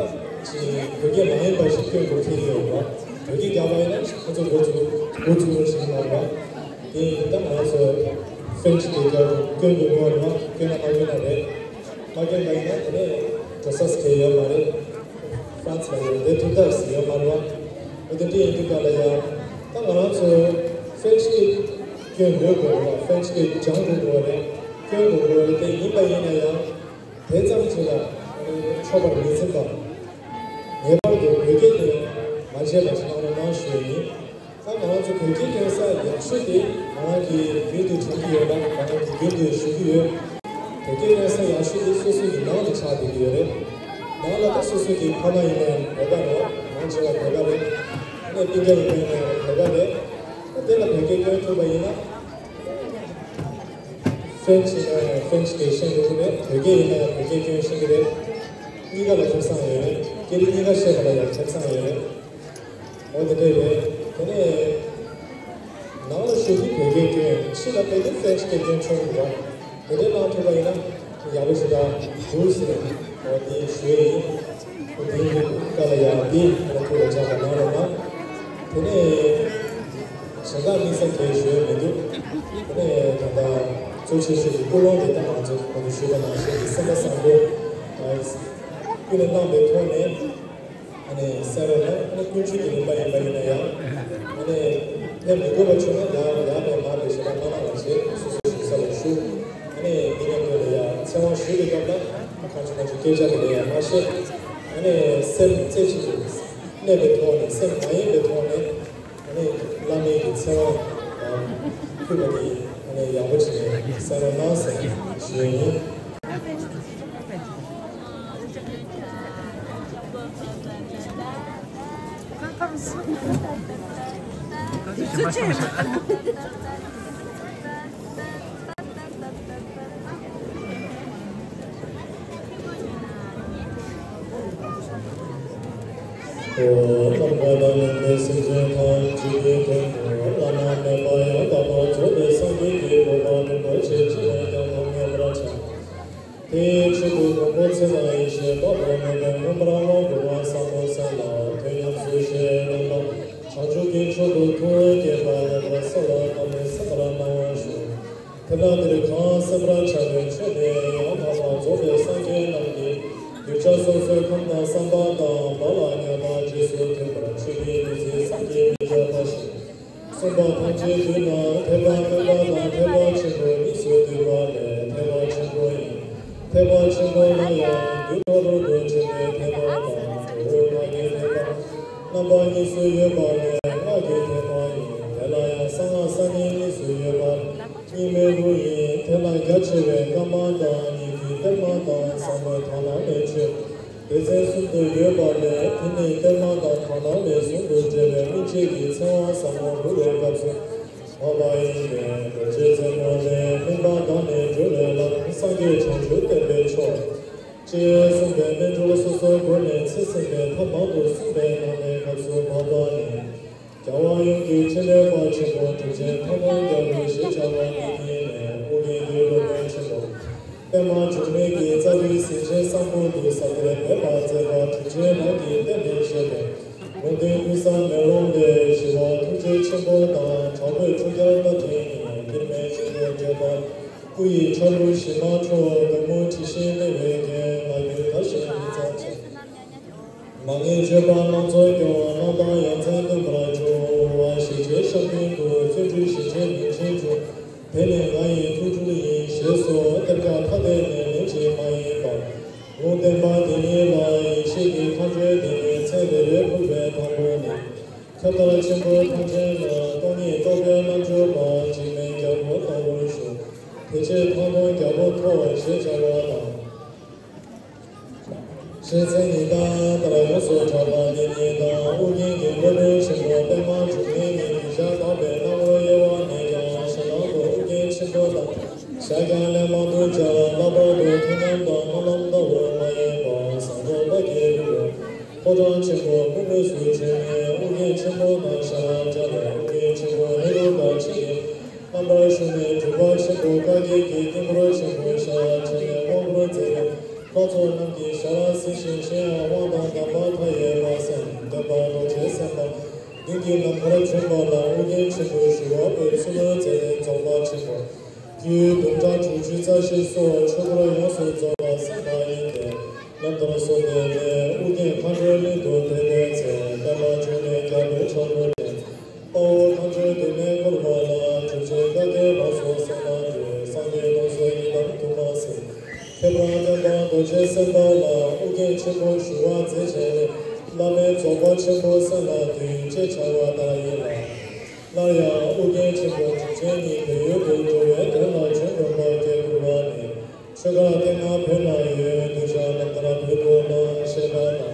ཅིག་བོད་སྐད་མ་ཡིན་པ་ཞིག་སྐྱོན་དགོས་ཐེབས་ཀྱི་ཡོད་པ། བོད་སྐད་རྒྱག་པ་ཡིན་ན་ཁོ་ཚོ་འགོ་ཚུགས་འགོ་ཚུགས་པ་ཞིག་མ་རེད་པ། དེ་ཡིན་ད་ང་ཚོ་ཧྥེན་ཆི་སྐད་རྒྱག་དགོས་སྐྱོན་དགོས་དགོས་རེད་པ། སྐྱོན་ན་མ་སྐྱོན་ན་རེད། མ་སྐྱོན་པ་ཡིན་ན་དེ་ནས་འགྲོ་ས་སྐད་ཡོད་མ་རེད། ཧྥ་རན་སི་ལ་ཡང་བསྡད་ཐུབ་ཐབས་ཡོད་མ་རེད་པ། འོ་དེ་འདྲ་ཡིན་དུས་སྐབས་ལ་ཡང་ད་ང་རང་ཚོ་ཧྥེན་ཆི་སྐད་སྐྱོན་ཡོད་དགོས་རེད་པ། ཧྥེན་ཆི་སྐད་སྦྱང་དགོས་དགོས་རེད། སྐྱོན་དགོས་དགོས་རེད། དེ་ཡིན་པ་ཡིན་ན་ཡང་དེ་ཙམ་ཅིག་ལ་ཆོག་པར་མི་འཛིན་པ། ངེས་པར་དུ་བོད་སྐད་དེ་མ་བརྗེད་པ་ཞིག་གནང་རོགས་གནང་ཞུ་ཡ་ཡིན། ད་ང་རང་ཚོ་བོད་སྐད་སྐྱོན་ས་ཡག་ཤོས་དེ་ང་རང་གིས་རྒྱུན་དུ་དྲན་གྱི་ཡོད་ལ། ང་རང་གིས་རྒྱུན་དུ་ཞུ་གི་ཡོད། བོད་སྐད་སྐྱོན་ས་ཡག་ཤོས་དེ་སོ་སོ་གི་ནང་དུ་ཆགས་བསྡད་ཀྱི་ཡོད་རེད། ནང་ལ་ད་སོ་སོ་གི་ཕ་མ་ཡིན་ནའི་བོད་པ་རེད། ནང་ཆེ་བ་བོད་པ་རེད། ཨ་ནི་སྤུན་ཀྱག་ཡིན་ནའི་བོད་པ་རེད། ད་དེ་ལ་བོད་སྐད་སྐྱོན་ཐུབ་པ་ཡིན་ན། ཧྥེན་ཆི་ཡིན་ན་ཧྥེན་ཆི་སྐད་ཤེས་འགྲོ་གི་རེད། བོད་སྐད་ཡིན་ན་ཡང་བོད་སྐད་སྐྱོན་ཤེས་ཀྱི་རེད། གཉིས་ཀ་ལ་ཁེ་བཟང་ཡོད་རེད། སྐད་རིགས་གཉིས་ཀ་ཤེས་པ་ལ་ཡང་ཁེ་བཟང་ཡོད་རེད། འོ་དེ་འདྲས་རེད། དེ་ནས་ནང་ལ་ཞུགས་དུས་བོད་སྐད་སྐྱོན། ཕྱི་ལ་ཕེབས་དུས་ཧྥེན་ཆི་སྐད་སྐྱོན་ཆོག་གི་རེད་པ། དེ་འདྲས་གནང་ཐུབ་པ་ཡིན་ན་ཡག་པོ་ཞེ་དྲག་འདུག་ཟེར་ནས་འོ་དེ་ཞུ་ཡ་ཡིན། འོ་དེ་ཡིན་དུས་སྐབས་ལ་ཡང་དེ་ལ་ཐུགས་ལ་འཇགས་པ་གནང་རོགས་གནང་། དེ་ནས་གཞན་དག་དམིགས་བསལ་གང་ཞུ་ཡ་མི་འདུག་དེ་ནས་ད་ལྟ་གཙོ་ཆེ་ཤོས་ཀྱི་ཀུན་སློང་དེ་ད་ང་ཚོ་གོང་དུ་ཞུས་པ་ནང་བཞིན་གྱི་སེམས་པ་བཟང་པོ་ཀུན་ནས་བསླངས་པའི་ཐོག་ནས། ཨ་ནི་གསན་རོགས་གནང་། ཨ་ནི་ཀུན་སྤྱོད་ཀྱི་རིམ་པ་ཡིན་པ་ཡིན་ན་ཡང་། ཨ་ནི་ཕེབས་མི་དགོས་པ་བྱུང་ན་ཡང་ཡང་ནས་མར་དེ་ཞེ་དྲག་མ་གནང་བ་བྱས། སོ་སོའི་བཞུགས་ས་ལ་བཞུགས། ཨ་ནི་འདི་མཉམ་དུ་ལ་ཡང་ཚེ་དབང་ཞུས་པའི་སྐབས་ལ་གང་བྱུང་མང་བྱུང་སྐད་ཆ་དེ་ལ་ཡང་མ་བཤད། ཨ་ནི་སེམས་རྩེ་གཅིག་ཏུ་གནས་པའི་ཐོག་ནས། སེམས་མ་ཡེངས་པའི་ཐོག་ནས། ཨ་ནི་བླ་མའི་གི་ཚེ་དབང་ཕུལ་བ་དེ་ཨ་ནི་ཡག་པོ་བྱས་ནས་གསན་རོགས་གནང་ཟེར་ཞུ་ཡ་ཡིན། ཨོ། ལྷག་པར་དུ་ནང་པའི་སེམས་ཅན་ཐམས་ཅད་ཀྱི་དོན་དུ་བླ་ན་མེད་པ་ཡང་དག་པར་རྫོགས་པའི་སངས་རྒྱས་ཀྱི་གོ་འཕང་མཐོན་པོ་ཆེ་ཅི་ནས་ཀྱང་ཐོབ་ངེས་པར་བྱ། དེའི་ཆེད་དུ་མགོན་པོ་ཚེ་དང་ཡེ་ཤེས་དཔལ་མགོན་པོས་མངོན་པར་དབང་བསྐུར་བ་ཟབ་མོ་གསན་ལ་དོན་ཉམས་སུ་བཞེས་རྣམ་པ་བྱང་ཆུབ་ཀྱི་མཆོག་ཏུ་ཐུགས་བསྐྱེད་པ་ཡོངས་བསགས་ལ་གཏན་ནས་གསན་པར་གནང་བར་ཞུ། དེ་ལ་འདིར་གང་གསན་པར་བྱ་བའི་ཆོས་དེ་ཡང་དག་པར་རྫོགས་པའི་སངས་རྒྱས་རྣམས་ཀྱིས་གདུལ་བྱ་སོ་སོའི་ཁམས་དང་བསམ་པ་དང་བག་ལ་ཉལ་བ་རྗེས་སུ་མཐུན་པར་མཆོད་པའི་བདུད་རྩི་བསམ་གྱིས་མི་ཁྱབ་པ་ཞིག་གསུངས་པ་ཐམས་ཅད་བསྡུས་ན་ཐེག་པ་དམན་པ་དང་ཐེག་པ་ཆེན་པོ་གཉིས་སུ་འདུས་པ་ལས་ཐེག་པ་ཆེན་པོ་ཡིན། ཐེག་པ་ཆེན་པོ་ལ་ཡང་རྒྱུ་ནོར་ལུགས་དང་འབྲེལ་བའི་ཐེག་པ་དང་འོག་མ་གི་ཐེག་པ། རྣམ་པ་གཉིས་སུ་ཡོད་པ་ལས་སྔགས་ཀྱི་ཐེག་པ་ཡིན། དེ་ལ་ཡང་གསང་སྔགས་སྔ་ནས་གཉིས་སུ་ཡོད་པ་གཉིས་མེད་ལུགས་ཡིན། དེ་ལ་རྒྱ་ཆེ་བའི་བཀའ་མ་དང་ཉིད་ཀྱི་གཏེར་མ་དང་ཟབ་མོའི་དག་སྣང་ལས་ཆོས་སྡེ་ཚན་གསུམ་དུ་ཡོད་པ་ལས། དེ་ནི་གཏེར་མ་དང་དག་སྣང་ལས་ཟུང་དུ་འབྲེལ་བའི་སྨིན་བྱེད་ཀྱི་ཚེ་དབང་ཟབ་མོ་ལྷུར་བའི་སྐབས་སུ་བབས་པ་ཡིན་པས། རྡོ་རྗེ་རྩེ་མོ་ལས་སྨིན་པ་དང་ནི་སྦྱོར་བའི་ལམ། སངས་རྒྱས་བྱང་ཆུབ་བསྟན་པའི་མཆོག་ཅེས་གསུངས་པའི་སྨིན་གྲོལ་སོ་སོའི་སྒོ་ནས་ཚེ་ཟིན་པའི་ཐབས་མང་དུ་གསུངས་པའི་ནང་ནས་སྐབས་སུ་བབས་པ་ནི། རྒྱལ་བ་ཡུམ་གྱི་ཕྲིན་ལས་དཔལ་ཆེན་པོ་གྲུབ་ཆེན་ཐང་སྟོང་རྒྱལ་པོ་ཞེས་བྱ་བ་འདི་ཉིད་ནས་ཨོ་རྒྱན་གྱི་སློབ་དཔོན་ཆེན་པོ་པདྨ་འབྱུང་གནས་ཀྱི་རྩ་བའི་གཟི་བྱིན་བཟང་པོ་འདི་ཟབ་པོར་མེད་པར་མཛད་པ་གྲུབ་ཆེན་རང་གིས་བསྟན་པར་བཞེད་པའི་ལུང་བསྟན་ཀུན་བཟང་མེ་ལོང་ལས་ཞི་བ་ཐུགས་རྗེ་ཆེན་པོ་དང་དྲག་པོའི་ཁྲོ་རྒྱལ་བཀའ་དྲིན་ནི། དཀྱིལ་མའི་ཆེན་པོ་བརྒྱད་པ་སྐུ་ཡི་ཆ་ལུགས་ཞི་མ་ཁྲོ་བོ་དགའ་མོ་ཁྲི་ཤེས་ལེགས་པའི་རྒྱན་ལ་རྒྱུད་དར་ཞིང་ཡིད་ཙམ་བྱེད། མ་ངེས་སྤྱོད་པ་སྣ་ཚོགས་སྐྱོང་བ། རྣམ་དག་ཡ་མཚན་སྟོན་པར་འགྱུར་བ། ཞེས་བྱའི་ཞབས་ཀྱི་འདུག་བརྩོན་འགྲུས་ཞེས་བྱའི་མིང་ཅན་འབྱུང་། དེ་ནི་ང་ཡི་ཐུགས་སྤྲུལ་ཡིན། ཞེས་སོགས་གཏེར་ཁ་ཐ་དད་ནས་ལན་གཅིག་མ་ཡིན་པར། ལུང་བསྟན་པ་འདི་ཉིད་ལ་ཡེ་ཤེས་ཀྱི་མཁའ་འགྲོས་བརྡེགས་ནས་མཚན་རེ་རེ་ཕུལ་བའི་དང་པོ་ནི། ཁྱབ་བདག་ཆེན་པོ་ཐམས་ཅད་ལ། སྟོང་ཉིད་རྟོགས་པའི་རྣལ་འབྱོར་པ། འཇིགས་མེད་རྒྱལ་པོ་ལྟ་བུར་བཞུགས། དེ་ཕྱིར་ཐང་སྟོང་རྒྱལ་པོ་ཐོབ་ཞེས་བྱ་བ་དང་། ཤེས་ཚད་ཉི་ཟླ་ལྟར་ཡོངས་སུ་གྲགས་པ་འདི་ཉིད་དང་། ཨོ་རྒྱན་གྱི་སློབ་དཔོན་ཆེན་པོ་པདྨ་འབྱུང་གནས་ཉིད་ཀྱི་ཞལ་དག་པའི་སྣང་ངོར་དབྱེ་བ་ནས་ཀྱང་ཞེ་སྡང་དུ་ཨོ་རྒྱན་ཆེན་པོ་དང་། ཞལ་རྒྱང་ལས་མང་དུ་མཇལ་བ་ལྷག་པར་དུ་ཐུགས་ཉམས་དང་སྨོན་ལམ་ལྟ་བུར་མ་ཡེངས་པར་ཟངས་མདོག་དཔལ་གྱི་རི་བོ་ཕོ་བྲང་ཆེན་པོ་ཀུན་དངོས་སུ་བྱོན་ནས་ཨོ་རྒྱན་ཆེན་པོ་དང་ཞལ་མཇལ་ནས་ཨོ་རྒྱན་ཆེན་པོ་ཧེ་རུ་ཀ་ཆེན་གྱི་རྣམ་པར་བཞུགས་ནས་སྒྲུབ་པ་ཆེན་པོ་བཀའ་བརྒྱད་ཀྱི་དཀྱིལ་འཁོར་ཆེན་པོའི་ཞལ་ཕྱེ་ནས་དབང་བསྐུར་མཛད་པས། ལྷ་ཚོགས་རྣམས་ཀྱི་ཞལ་ལ་གཟིགས་ཤིང་གཞན་ཡང་དབང་དང་གདམས་པ་མཐའ་ཡས་པ་གསན། སྟོན་པ་རྡོ་རྗེ་སེམས་དཔའ་མདུན་གྱི་ནམ་མཁར་བྱོན་པ་ལ་ཨོ་རྒྱན་ཆེན་པོས་ཞི་བ་འོད་ཚུལ་མཛད་དེ་རྫོགས་པ་ཆེན་པོ། རྒྱུད་དུམ་གྲ་དྲུག་ཅུ་རྩ་བཞི་སོགས་ཆོས་འཁོར་ཡོངས་སུ་རྫོགས་པ་གསན་པ་ཡིན་ཏེ། ལམ་མདོར་སོང་སྟེ་ནས་ཨོ་རྒྱན་མཁའ་འགྲོའི་གླིང་དུ་དེད་དེ་ཚེ་པདྨ་འབྱུང་གནས་རྒྱལ་པོའི་ཕྱག་ཏུ་བསྟེན། དཔའ་བོ་མཁའ་འགྲོའི་མདུན་ནས་བསྐོར་བ་ལ་གྲུབ་ཆེན་བཀའ་བརྒྱད་ལ་སོགས་གསན་གནང་སྟེ་སངས་རྒྱས་དང་སོགས་ཀྱི་ལམ་དུ་མ་ཟིན། ཁྱད་པར་སྟོན་པ་རྡོ་རྗེ་སེམས་དཔའ་ལ་ཨོ་རྒྱན་ཆེན་པོ་ཞུ་བ་མཛད་བྱས་ནས་བླ་མའི་རྫོགས་པ་ཆེན་པོ་གསན་ལ་དུས་ཅེས་བྱ་བ་ལྟར་ཡིན་ལ། སླར་ཡང་ཨོ་རྒྱན་ཆེན་པོ་གྲུབ་ཆེན་ཉིད་བོད་ཡུལ་དུ་འགྲོ་བའི་དོན་ལ་བྱོན་དགོས་པར་སྐད་བསྐུར་བ་ནི། ཆོས་སྒར་སྟེང་ན་བོད་ལ་ཡོད་གདུལ་བྱ་རྣམས་ལ་བོད་དུ་གནང་ཞེས་པ་དང་།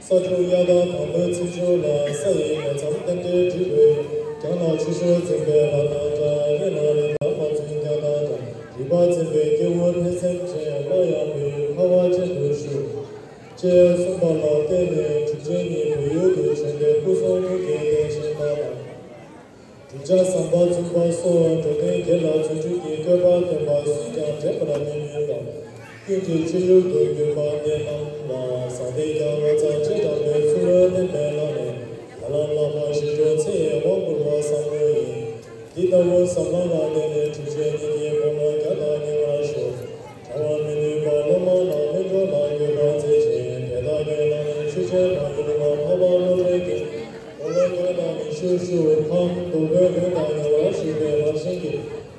ས་ཆུ་གཡའ་དང་དང་པོའི་ཚེས་བཅུ་ལ་ས་ཡི་མེ་མཚམས་རྟེན་འབྲེལ་འགྲིག་པས། བྱང་ལ་ཆུ་ཤུར་འཛིན་པའི་ལྷ་དང་འདྲ། གཡས་ལ་རི་དྭགས་མ་བཙུན་རྒྱ་གར་དང་། རིག་པ་འཛིན་པའི་སྐྱེས་བུ་ཕན་སེམས་ཅན། སླར་ཡང་བོད་ཡུལ་ཁ་བ་ཅན་དུ་བཞུགས། ཅེས་གསུངས་པ་ལ་བརྟེན་ནས་གྲུབ་ཆེན་ཉིད་བོད་ཡུལ་དུ་བྱོན་ཏེ་སྐུ་གསུང་ཐུགས་ཀྱི་རྟེན་བཞེངས་པ་དང་། བསྒྲུབ་བྱ་བསམ་པ་བཙུན་པ་སོགས་འགྲོ་དོན་དགེ་ལ་བརྩོན་འགྲུས་ཀྱི་བཀོད་པ་བསྟན་པ་སུས་ཀྱང་འགྲན་པར་མི་ནུས་པ། ཀུན་གྱི་སྤྱི་བོ་དུ་གྱུར་པ་འདི་རྣམས་ལ་ཟང་ཐལ་རྒྱ་བ་ཚ་ཅེས་གྲགས་པའི་ཚུལ་བསྟན་པའི་ལམ་ནས་ད་ལམ་བླ་མ་ཞི་ཁྲོ་ཚེ་ཡི་དབང་བསྐུར་བ་བཟང་པོ་ཡིན། འདི་ལྟ་བུ་ཟབ་ལམ་ལ་བརྟེན་ནས་གྲུབ་ཆེན་ཉིད་ཀྱི་དགུང་ལོ་བརྒྱ་དང་ཉེ་བར་བཞུགས། བྲལ་བར་མི་ནུས་པ་སློབ་མ་རྣམས་སྨིན་གྲོལ་ལ་འགོད་པར་མཛད་ཅིང་དེ་དག་གི་ནང་ནས་ཆོས་རྒྱལ་མ་གྱུར་པ་འཕགས་པ་ཀླུ་སྒྲུབ་ཀྱིས། དགུང་ལོ་བརྒྱ་དང་ཉི་ཤུ་བཞུགས་ཁམས་རྡོ་སྦིས་དགོན་དང་ཉེ་བར་བཞུགས་པའི་རང་བཞིན་གྱི་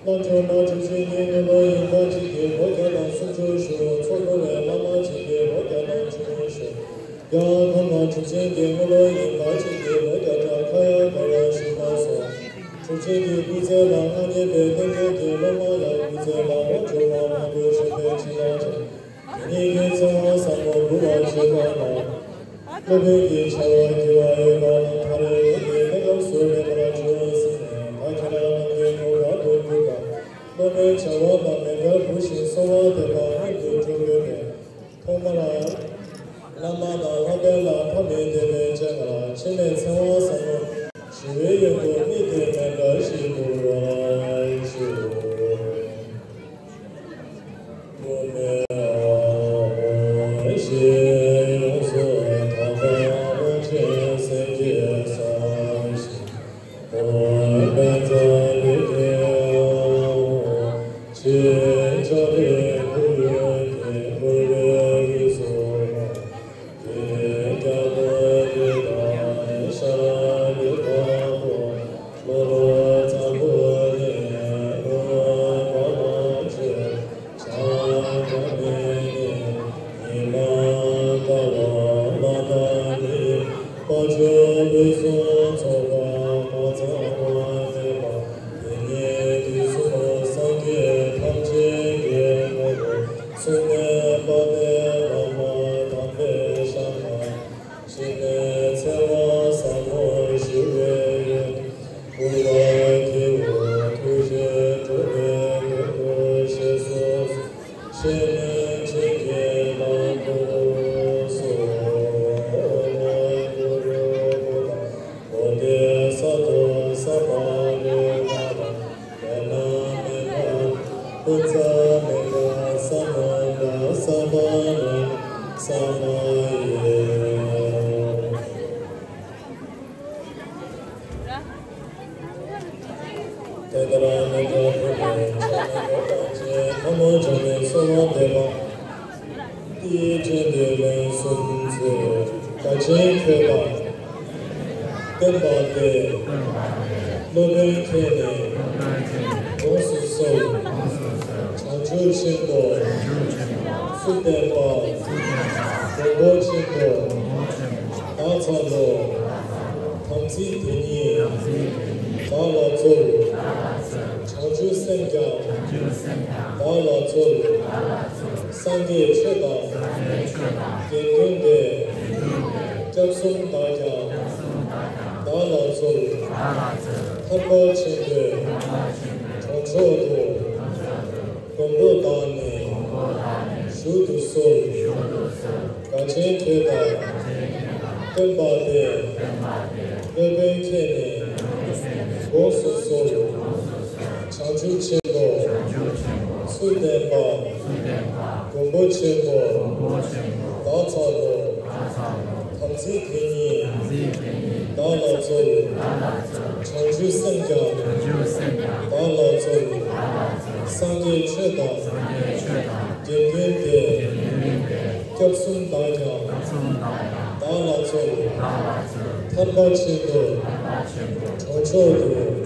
རྣལ་འབྱོར་མ་གྲུབ་ཆེན་ཉིད་དངུལ་ལོ་ཡིན་པ་གཅིག་གིས་ལོ་བརྒྱ་དང་སུམ་ཅུ་བཞུགས། མཚོ་ལྷོ་བའི་བླ་མ་གཅིག་གིས་ལོ་བརྒྱ་དང་བཅུ་གཉིས་བཞུགས། རྒྱ་གར་ན་གྲུབ་ཆེན་གྱི་དངུལ་ལོ་ཡིན་པ་གཅིག་གིས་ལོ་བརྒྱ་དང་ཁ་ཡ་ག་བ་བཞུགས་པ་སོགས། གྲུབ་ཆེན་གྱི་སྐུ་ཚེ་ལ་མངའ་བརྙེས་པའི་རྟེན་འབྲེལ་གྱི་སློབ་མ་ཡང་སྐུ་ཚེ་ལ་དབང་ཆོག་པ་མང་པོས་བྱོན་པའི་ཕྱིར་ན། དེ་ཉིད་ཀྱི་ཚེ་དབང་ཟབ་མོ་འབུལ་བར་བྱེད་པ་དང་། སློབ་དཔོན་གྱི་བྱ་བ་དགེ་བ་འོས་པ་རྣམས་ཕ་རོལ་ཡུལ་གྱི་གནས་སྐབས་སུ་མེད་པར་འགྱུར་ཟིན་ནས་ད་ཁྱེད་རང་རྣམས་ཀྱི་གོ་འཕང་དུ་གྱུར་པ། སློབ་དཔོན་བྱ་བ་དང་མེ་འབར་འབུལ་ཞིང་གསོལ་བ་འདེབས་པ་སྔོན་དུ་འགྲོ་དགོས་པས། ཐོག་མར་བླ་མ་དང་ལྷ་སྤེལ་ལ་ཕ་མའི་དད་པའི་སྤྱན་སྔར་འཆི་མེད་ཚེ་དབང་ཟབ་མོ་ཞི་བའི་ཡོན་དུ་དམིགས་ཏེ་མཎྜལ་ཞིག་འབུལ་བར་ཞུ། ཞི་བའི་ཚེ་དབང་ཟབ་མོ་ཞུ་བའི་ཡོན། བསྐུལ་བ་དགེ་བའི་ཐུགས་རྗེས་འགྲོ་བའི་དོན་དུ་བཞེས་སུ་གསོལ། གཤེགས་སྨན་བྱིན་གྱིས་བརླབ་ཏུ་གསོལ། གུ་རུ་བོ་དང་། བོ་དྷི་ས་ཏྭ་སརྦ་རོ་ཀ་དང་། དེ་ལྟར་མི་འབྲལ་བོད་པའི་ཆ་ནས་བོད་དང་བཅས་ཐལ་མོ་སྦྱར་ནས་གསོལ་བ་འདེབས་པ། ཏི་ཡེ་ཕྲེང་འདི་ལན་གསུམ་མཛོད། དགའ་ཆེན་ཁྱོད་ལ་བསྟོད་པ་སྟེ། སློབ་དཔོན་ཁྱེད་ནི་དགོངས་སུ་གསོལ། བྱང་ཆུབ་ཤིང་ཏོག་སུ་བསྟན་པ། མགོན་པོ་ཆེན་པོ་བདག་འཚལ་ལོ། དམ་ཚིག་དེ་ཉིད་བདག་ལ་སྩོལ། བྱང་ཆུབ་ སེམས་ཀྱང་། བདག་ལ་སྩོལ། སངས་རྒྱས་ཆོས་དང་། དགེ་འདུན་ཏེ། སྐྱབས་གསུམ་དག་ཀྱང་། བདག་ལ་སྩོལ། ཐར་པ་ཆེན་པོའི། གྲོང་མཆོག་ཏུ། མགོན་པོ་བདག་ནི། བཞུགས་སུ་གསོལ། དགའ་ཆེན་ཁྱོད་དང་། སྟོན་པ་སྟེ། སློབ་དཔོན་ཁྱེད་ནི། དགོངས་སུ་གསོལ། བྱང་ཆུབ་ཆེན་པོ། ཚུལ་ལྡན་པ། མགོན་པོ་ཆེན་པོ། བདག་འཚལ་ལོ། དམ་ཚིག་དེ་ཉིད། བདག་ལ་སྩོལ། བྱང་ཆུབ་སེམས་ཀྱང་། བདག་ལ་སྩོལ། སངས་རྒྱས་ཆོས་དང་། དགེ་འདུན་ཏེ། སྐྱབས་གསུམ་དག་ཀྱང་། བདག་ལ་སྩོལ། ཐར་པ་ཆེན་པོའི། གྲོང་མཆོག་ཏུ།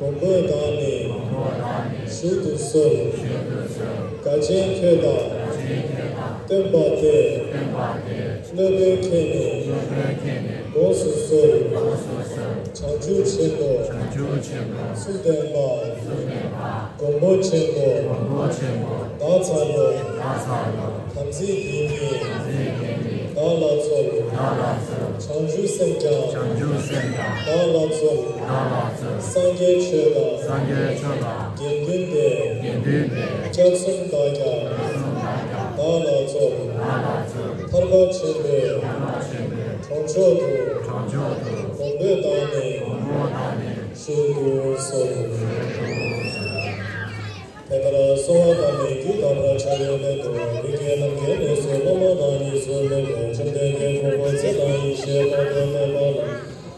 མགོན་པོ་བདག་ནི། བཞུགས་སུ་གསོལ། དགའ་ཆེན་ཁྱོད་དང་། སྟོན་པ་སྟེ། སློབ་དཔོན་ཁྱེད་ནི། དགོངས་སུ་གསོལ། བྱང་ཆུབ་ཆེན་པོ། ཚུལ་ལྡན་པ། མགོན་པོ་ཆེན་པོ། བདག་འཚལ་ལོ། དམ་ཚིག་དེ་ཉིད། བདག་ལ་སྩོལ། བྱང་ཆུབ་སེམས་ཀྱང་། བདག་ལ་སྩོལ། སངས་རྒྱས་ཆོས་དང་། དགེ་འདུན་ཏེ། སྐྱབས་གསུམ་དག་ཀྱང་། བདག་ལ་སྩོལ། ཐར་པ་ཆེན་པོའི། གྲོང་མཆོག་ཏུ། མགོན་པོ་བདག་ནི། བཞུགས་སུ་གསོལ། དེ་ལྟར་གསོལ་བ་བཏབ་ནས་རྒྱུད་བསྡམས་པར་བྱ་བའི་སླད་དུ། རིགས་ཀྱི་རྣམ་ཀུན་ནས་སུ། སློབ་མ་དང་གཉིས་སུ་མེད་པའི། བཅོམ་ལྡན་འདས་ཀྱི་གོ་འཕང་མཛད་དང་ཡེ་ཤེས་དཔལ་དུ་གནས་པ་ལ།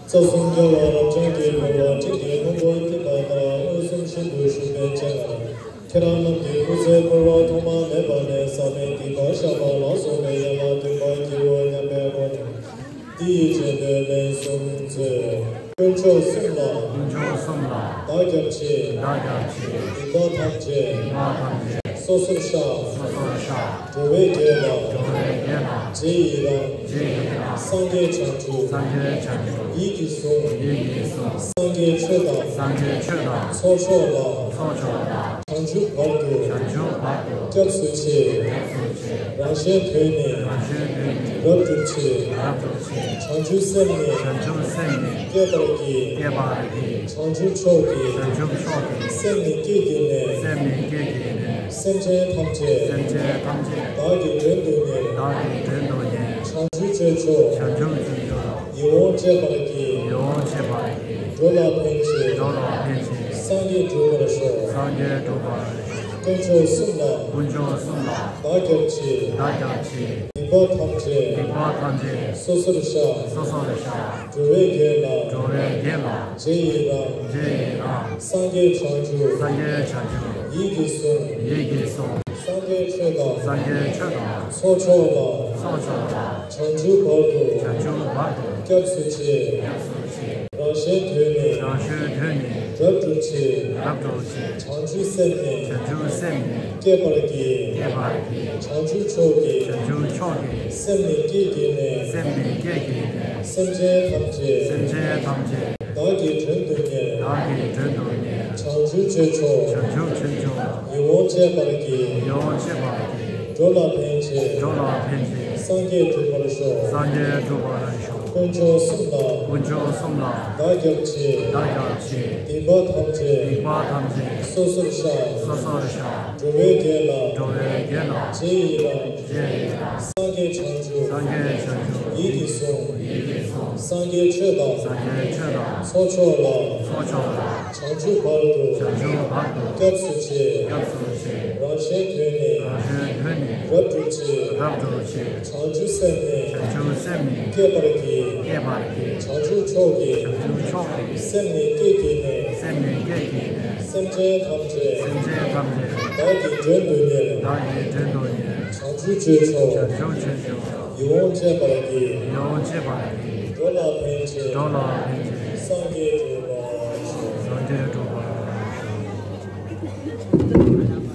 རྩ་གསུམ་རྒྱལ་བ་རབ་འབྱམས་ཀྱི་གོ་འཕང་སྤྲིན་གྱི་ཕུང་པོ་འཐིབས་པ་ལྟར། མངོན་སུམ་ཤིན་ཏུ་བཞུགས་པའི་སྤྱན་སྔར། ཁྱེད་རང་རྣམས་ཀྱི་སྐུ་ཚེ་འཁོར་བ་ཐོག་མ་མེད་པ་ནས་བསགས་པའི་སྡིག་པ་བཤགས་པ་ལ་སོགས་པའི་ཡན་ལག་བདུན་པ་བགྱིའོ་སྙམ་པའི་སྒོ་ནས། འདི་ཡི་རྗེས་ཟློས་ལན་གསུམ་མཛོད། དཀོན་མཆོག་གསུམ་ལ། དཀོན་མཆོག་གསུམ་ལ། བདག་སྐྱབས་མཆི། བདག་སྐྱབས་མཆི། སྡིག་པ་ཐམས་ཅད། སྡིག་པ་ཐམས་ཅད། སོ་སོར་བཤགས། སོ་སོར་བཤགས། འགྲོ་བའི་དགེ་ལ། འགྲོ་བའི་དགེ་ལ། རྗེས་ཡི་རང་། རྗེས་ཡི་རང་། སངས་རྒྱས་བྱང་ཆུབ། སངས་རྒྱས་བྱང་ཆུབ། ཡིད་ཀྱིས་བཟུང་། ཡིད་ཀྱིས་བཟུང་། སངས་རྒྱས་ཆོས་དང་། སངས་རྒྱས་ཆོས་དང་། ཚོགས་མཆོག་ལ། ཚོགས་མཆོག་ལ། བྱང་ཆུབ་བར་དུ། བྱང་ཆུབ་བར་དུ། སྐྱབས་སུ་མཆི། སྐྱབས་སུ་མཆི། རང་གཞན་དོན་ནི། རང་གཞན་དོན་ནི། རབ་བསྒྲུབ་ཕྱིར། རབ་བསྒྲུབ་ཕྱིར། བྱང་ཆུབ་སེམས་ནི། བྱང་ཆུབ་སེམས་ནི། བསྐྱེད་པར་བགྱི། བསྐྱེད་པར་བགྱི། བྱང་ཆུབ་མཆོག་གི། བྱང་ཆུབ་མཆོག་གི། སེམས་ནི་བསྐྱེད་བགྱིས་ནས། སེམས་ནི་བསྐྱེད་བགྱིས་ནས། སེམས་ཅན་ཐམས་ཅད། སེམས་ཅན་ཐམས་ཅད། བདག་གི་མགྲོན་དུ་གཉེར། བདག་གི་མགྲོན་དུ་གཉེར། བྱང་ཆུབ་སྤྱོད་མཆོག་བྱང་ཆུབ་སྤྱོད་མཆོག་ཡིད་འོང་སྤྱད་པར་བགྱི། ཡིད་འོང་སྤྱད་པར་བགྱི། འགྲོ་ལ་ཕན་ཕྱིར། འགྲོ་ལ་ཕན་ཕྱིར། སངས་རྒྱས་འགྲུབ་པར་ཤོག་སངས་རྒྱས་འགྲུབ་པར་ཤོག་དཀོན་མཆོག་གསུམ་ལ། དཀོན་མཆོག་གསུམ་ལ། བདག་སྐྱབས་མཆི། བདག་སྐྱབས་མཆི། སྡིག་པ་ཐམས་ཅད། སྡིག་པ་ཐམས་ཅད། སོ་སོར་བཤགས། སོ་སོར་བཤགས། འགྲོ་བའི་དགེ་ལ། འགྲོ་བའི་དགེ་ལ། རྗེས་ཡི་རང་། རྗེས་ཡི་རང་། སངས་རྒྱས་བྱང་ཆུབ། སངས་རྒྱས་བྱང་ཆུབ། ཡིད་ཀྱིས་བཟུང་། ཡིད་ཀྱིས་བཟུང་། སངས་རྒྱས་ཆོས་དང་། སངས་རྒྱས་ཆོས་དང་། ཚོགས་མཆོག་ལ། ཚོགས་མཆོག་ལ། བྱང་ཆུབ་བར་དུ། བྱང་ཆུབ་བར་དུ། སྐྱབས་སུ་མཆི། སྐྱབས་སུ་མཆི། རང་གཞན་དོན་ནི། རང་གཞན་དོན་ནི། རབ་བསྒྲུབ་ཕྱིར། རབ་བསྒྲུབ་ཕྱིར། བྱང་ཆུབ་སེམས་ནི། བྱང་ཆུབ་སེམས་ནི། བསྐྱེད་པར་བགྱི། བསྐྱེད་པར་བགྱི། བྱང་ཆུབ་མཆོག་གི། བྱང་ཆུབ་མཆོག་གི། སེམས་ནི་བསྐྱེད་བགྱིས་ནས། སེམས་ནི་བསྐྱེད་བགྱིས་ནས། སེམས་ཅན་ཐམས་ཅད། སེམས་ཅན་ཐམས་ཅད། བདག་གི་མགྲོན་དུ་གཉེར། བདག་གི་མགྲོན་དུ་གཉེར། བྱང་ཆུབ་སྤྱོད་མཆོག་བྱང་ཆུབ་སྤྱོད་མཆོག་ཡིད་འོང་སྤྱད་པར་བགྱི། ཡིད་འོང་སྤྱད་པར་བགྱི། འགྲོ་ལ་ཕན་ཕྱིར། འགྲོ་ལ་ཕན་ཕྱིར། སངས་རྒྱས་འགྲུབ་པར་ཤོག་སངས་རྒྱས་འགྲུབ་པར་ཤོག་དཀོན་མཆོག་གསུམ་ལ། དཀོན་མཆོག་གསུམ་ལ། བདག་སྐྱབས་མཆི། བདག་སྐྱབས་མཆི། སྡིག་པ་ཐམས་ཅད། སྡིག་པ་ཐམས་ཅད། སོ་སོར་བཤགས། སོ་སོར་བཤགས། འགྲོ་བའི་དགེ་ལ། འགྲོ་བའི་དགེ་ལ། རྗེས་ཡི་རང་། རྗེས་ཡི་རང་། སངས་རྒྱས་བྱང་ཆུབ། སངས་རྒྱས་བྱང་ཆུབ། ཡིད་ཀྱིས་བཟུང་། ཡིད་ཀྱིས་བཟུང་། སངས་རྒྱས་ཆོས་དང་། སངས་རྒྱས་ཆོས་དང་། ཚོགས་མཆོག་ལ། ཚོགས་མཆོག་ལ། བྱང་ཆུབ་བར་དུ། བྱང་ཆུབ་བར་དུ། སྐྱབས་སུ་མཆི། སྐྱབས་སུ་མཆི། རང་གཞན་དོན་ནི། རང་གཞན་དོན་ནི། རབ་བསྒྲུབ་ཕྱིར། རབ་བསྒྲུབ་ཕྱིར། བྱང་ཆུབ་སེམས་ནི། བྱང་ཆུབ་སེམས་ནི། བསྐྱེད་པར་བགྱི། བསྐྱེད་པར་བགྱི། བྱང་ཆུབ་མཆོག་གི། བྱང་ཆུབ་མཆོག་གི། སེམས་ནི་བསྐྱེད་བགྱིས་ནས། སེམས་ནི་བསྐྱེད་བགྱིས་ནས། སེམས་ཅན་ཐམས་ཅད། སེམས་ཅན་ཐམས་ཅད། བདག་གི་མགྲོན་དུ་གཉེར། བདག་གི་མགྲོན་དུ་གཉེར། བྱང་ཆུབ་སྤྱོད་མཆོག་བྱང་ཆུབ་སྤྱོད་མཆོག་ཡིད་འོང་སྤྱད་པར་བགྱི། ཡིད་འོང་སྤྱད་པར་བགྱི། འགྲོ་ལ་ཕན་ཕྱིར། འགྲོ་ལ་ཕན་ཕྱིར། སངས་རྒྱས་འགྲུབ་པར་ཤོག་སངས་རྒྱས་འགྲུབ་པར་ཤོག་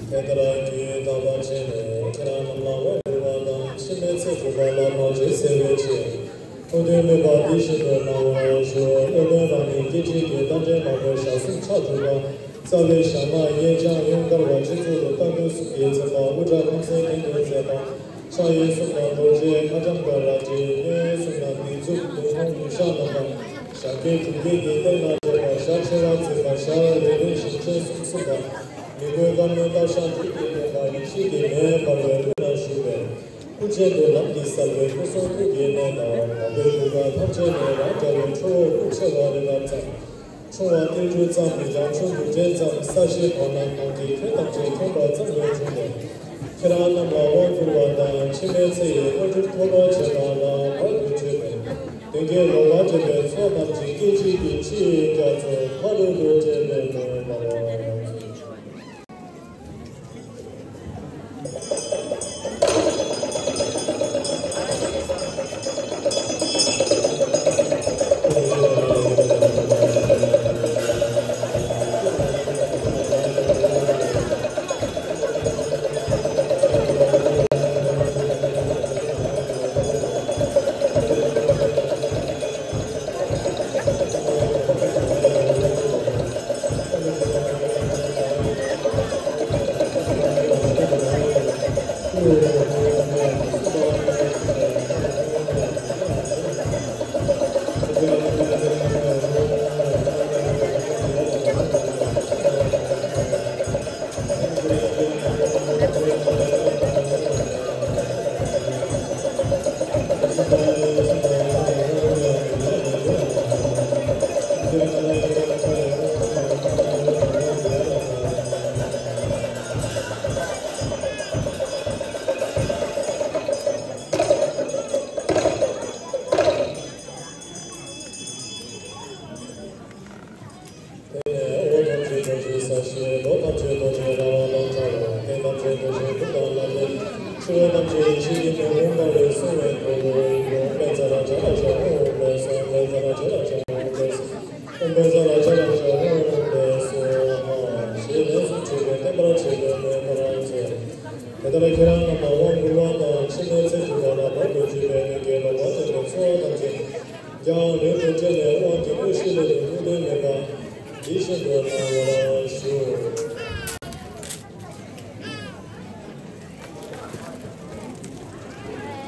དེ་ལྟར་རྒྱུད་དམ་པ་བྱས་ནས། ཁྱེད་རང་རྣམས་ལ་དབང་བསྒྱུར་བ་དང་། འཆི་མེད་ཚེ་འགྲུབ་པ་ལ་བར་ཆད་སེལ་བའི་ཕྱིར། ཐུགས་དམ་མོས་པ་འདི་བཞིན་དུ་གནང་བར་ཞུ། སློབ་དཔོན་རང་ཉིད་སྐྱེ་འཆི་གི་རྟ་མགྲིན་ནག་པོ་ཞག་གསུམ་ཕྱག་དྲུག་པ། རྩ་བའི་ཞྭ་དམར་གཡས་བརྐྱང་གཡོན་དཀར་བ་སྤྱི་གཙུག་ཏུ་སྟག་གོས་གཟིག་གིས་མཚན་པ་དབུ་སྐྲ་ཁམས་སེང་གིས་མཚན་པ། ཕྱག་གཡས་གསུམ་ལ་རྡོ་རྗེ་ཁ་འཇམ་དཀར་ལ་བྲིས། གཡོན་གསུམ་ལ་སྡིགས་མཛུབ་མདུང་ཐུང་ཉི་ཤར་རྣམ་པ། ཞབས་རྐྱེན་དྲུག་སྐྱེས་ཀྱི་སྟེང་ན་བསྡད་པ། ཞལ་ཕྱེ་བ་བརྩིགས་པ། ཞལ་རེ་རེ་ཞིང་ཆེན་གསུམ་གསུམ་པ། མི་མགོའི་དཀར་མོའི་སྟག་ཤར་དྲུག་གིས་བརྒྱན་པ། ཡེ་ཤེས་ཀྱི་མེ་འབར་བའི་དབུས་ན་བཞུགས་པའི། སྐུ་མཆེད་དུ་ལམ་གྱི་གསལ་བའི་སྐུ་གསུང་ཐུགས་ཀྱི་གནས་དང་། འཕགས་པའི་གདུལ་དཀའ་ཐམས་ཅད་ནི་རང་རྒྱལ་བའི་ཁྲོ་བོ་སྐུ་ཆེ་བ་རི་རབ་ཙམ། ཆུང་བ་ཏིལ་འབྲུ་ཙམ་མི་འགྱང་། ཆུང་འབྲུ་ཕྲན་ཙམ་ས་གཞིའི་བར་ན་གང་གིས་ཁྱོན་ཐམས་ཅད་ཁྱོན་པ་ཙམ་དུ་འཁྲུངས་ཏེ། ཁྱེད་རང་རྣམས་ལ་དབང་བསྐུར་བ་དང་། འཆི་མེད་ཚེ་ཡི་དངོས་གྲུབ་ཐོབ་པར་བྱེད་པ་ལ་བར་དུ་གཅོད་པའི་གདོན་བགེགས་ལོག་པར་འདྲེན་པའི་ཚོགས་ཐམས་ཅད་སྐད་ཅིག་གིས་ཕྱི་ཡི་རྒྱ་མཚོ་ཕ་རོལ་ཏུ་བསྐྲད་པའི་མོས་པ། དེ་ནས་དབུ་ཐམས་ཅད་རྡོ་རྗེའི་ས་གཞི། ལོགས་ཐམས་ཅད་རྡོ་རྗེའི་ར་བ་དང་ཕྲ་བ། སྟེང་ཐམས་ཅད་རྡོ་རྗེའི་ཐུགས་དང་ལག་ལེན། ཕྱི་རོལ་ཐམས་ཅད་ཡེ་ཤེས་ཀྱི་མེ་དབུ་འབར་བའི་སྲུང་བའི་གུར་དུ་ཡིན་ནོ། པཉྩ་ར་ཛྙཱ་ན་ཤྭ་ཧཱུྃ་ཧཱུྃ་ཕཊ་སྭཱ་ཧཱ། པཉྩ་ར་ཛྙཱ་ན་ཤྭ་ཧཱུྃ་ཕཊ་སྭཱ་ཧཱ། ཨོཾ་པཉྩ་ར་ཛྙཱ་ན་ཤྭ་ཧཱུྃ་ཧཱུྃ་ཕཊ་སྭཱ་ཧཱ། ཞེས་ལན་གསུམ་བྱས་ཏེ་བརྟན་པར་བྱས་ཏེ་མོས་པར་མཛོད། དེ་ལྟར་ཁྱེད་རང་རྣམས་ལ་དབང་བསྐུར་བ་དང་། འཆི་མེད་ཚེ་འཇུག་པ་ལ་བར་དུ་གཅོད་པའི་གདོན་བགེགས་ལོག་པར་འདྲེན་པའི་ཚོགས་ཐམས་ཅད་ཀྱང་ལུས་དང་བཅས་པའི་དབང་གི་དངོས་གཞི་ལས་ཀྱང་ལྷུང་བཟེད་མེད་པ་འདི་བཞིན་དུ་སྣང་བར་ཞུ།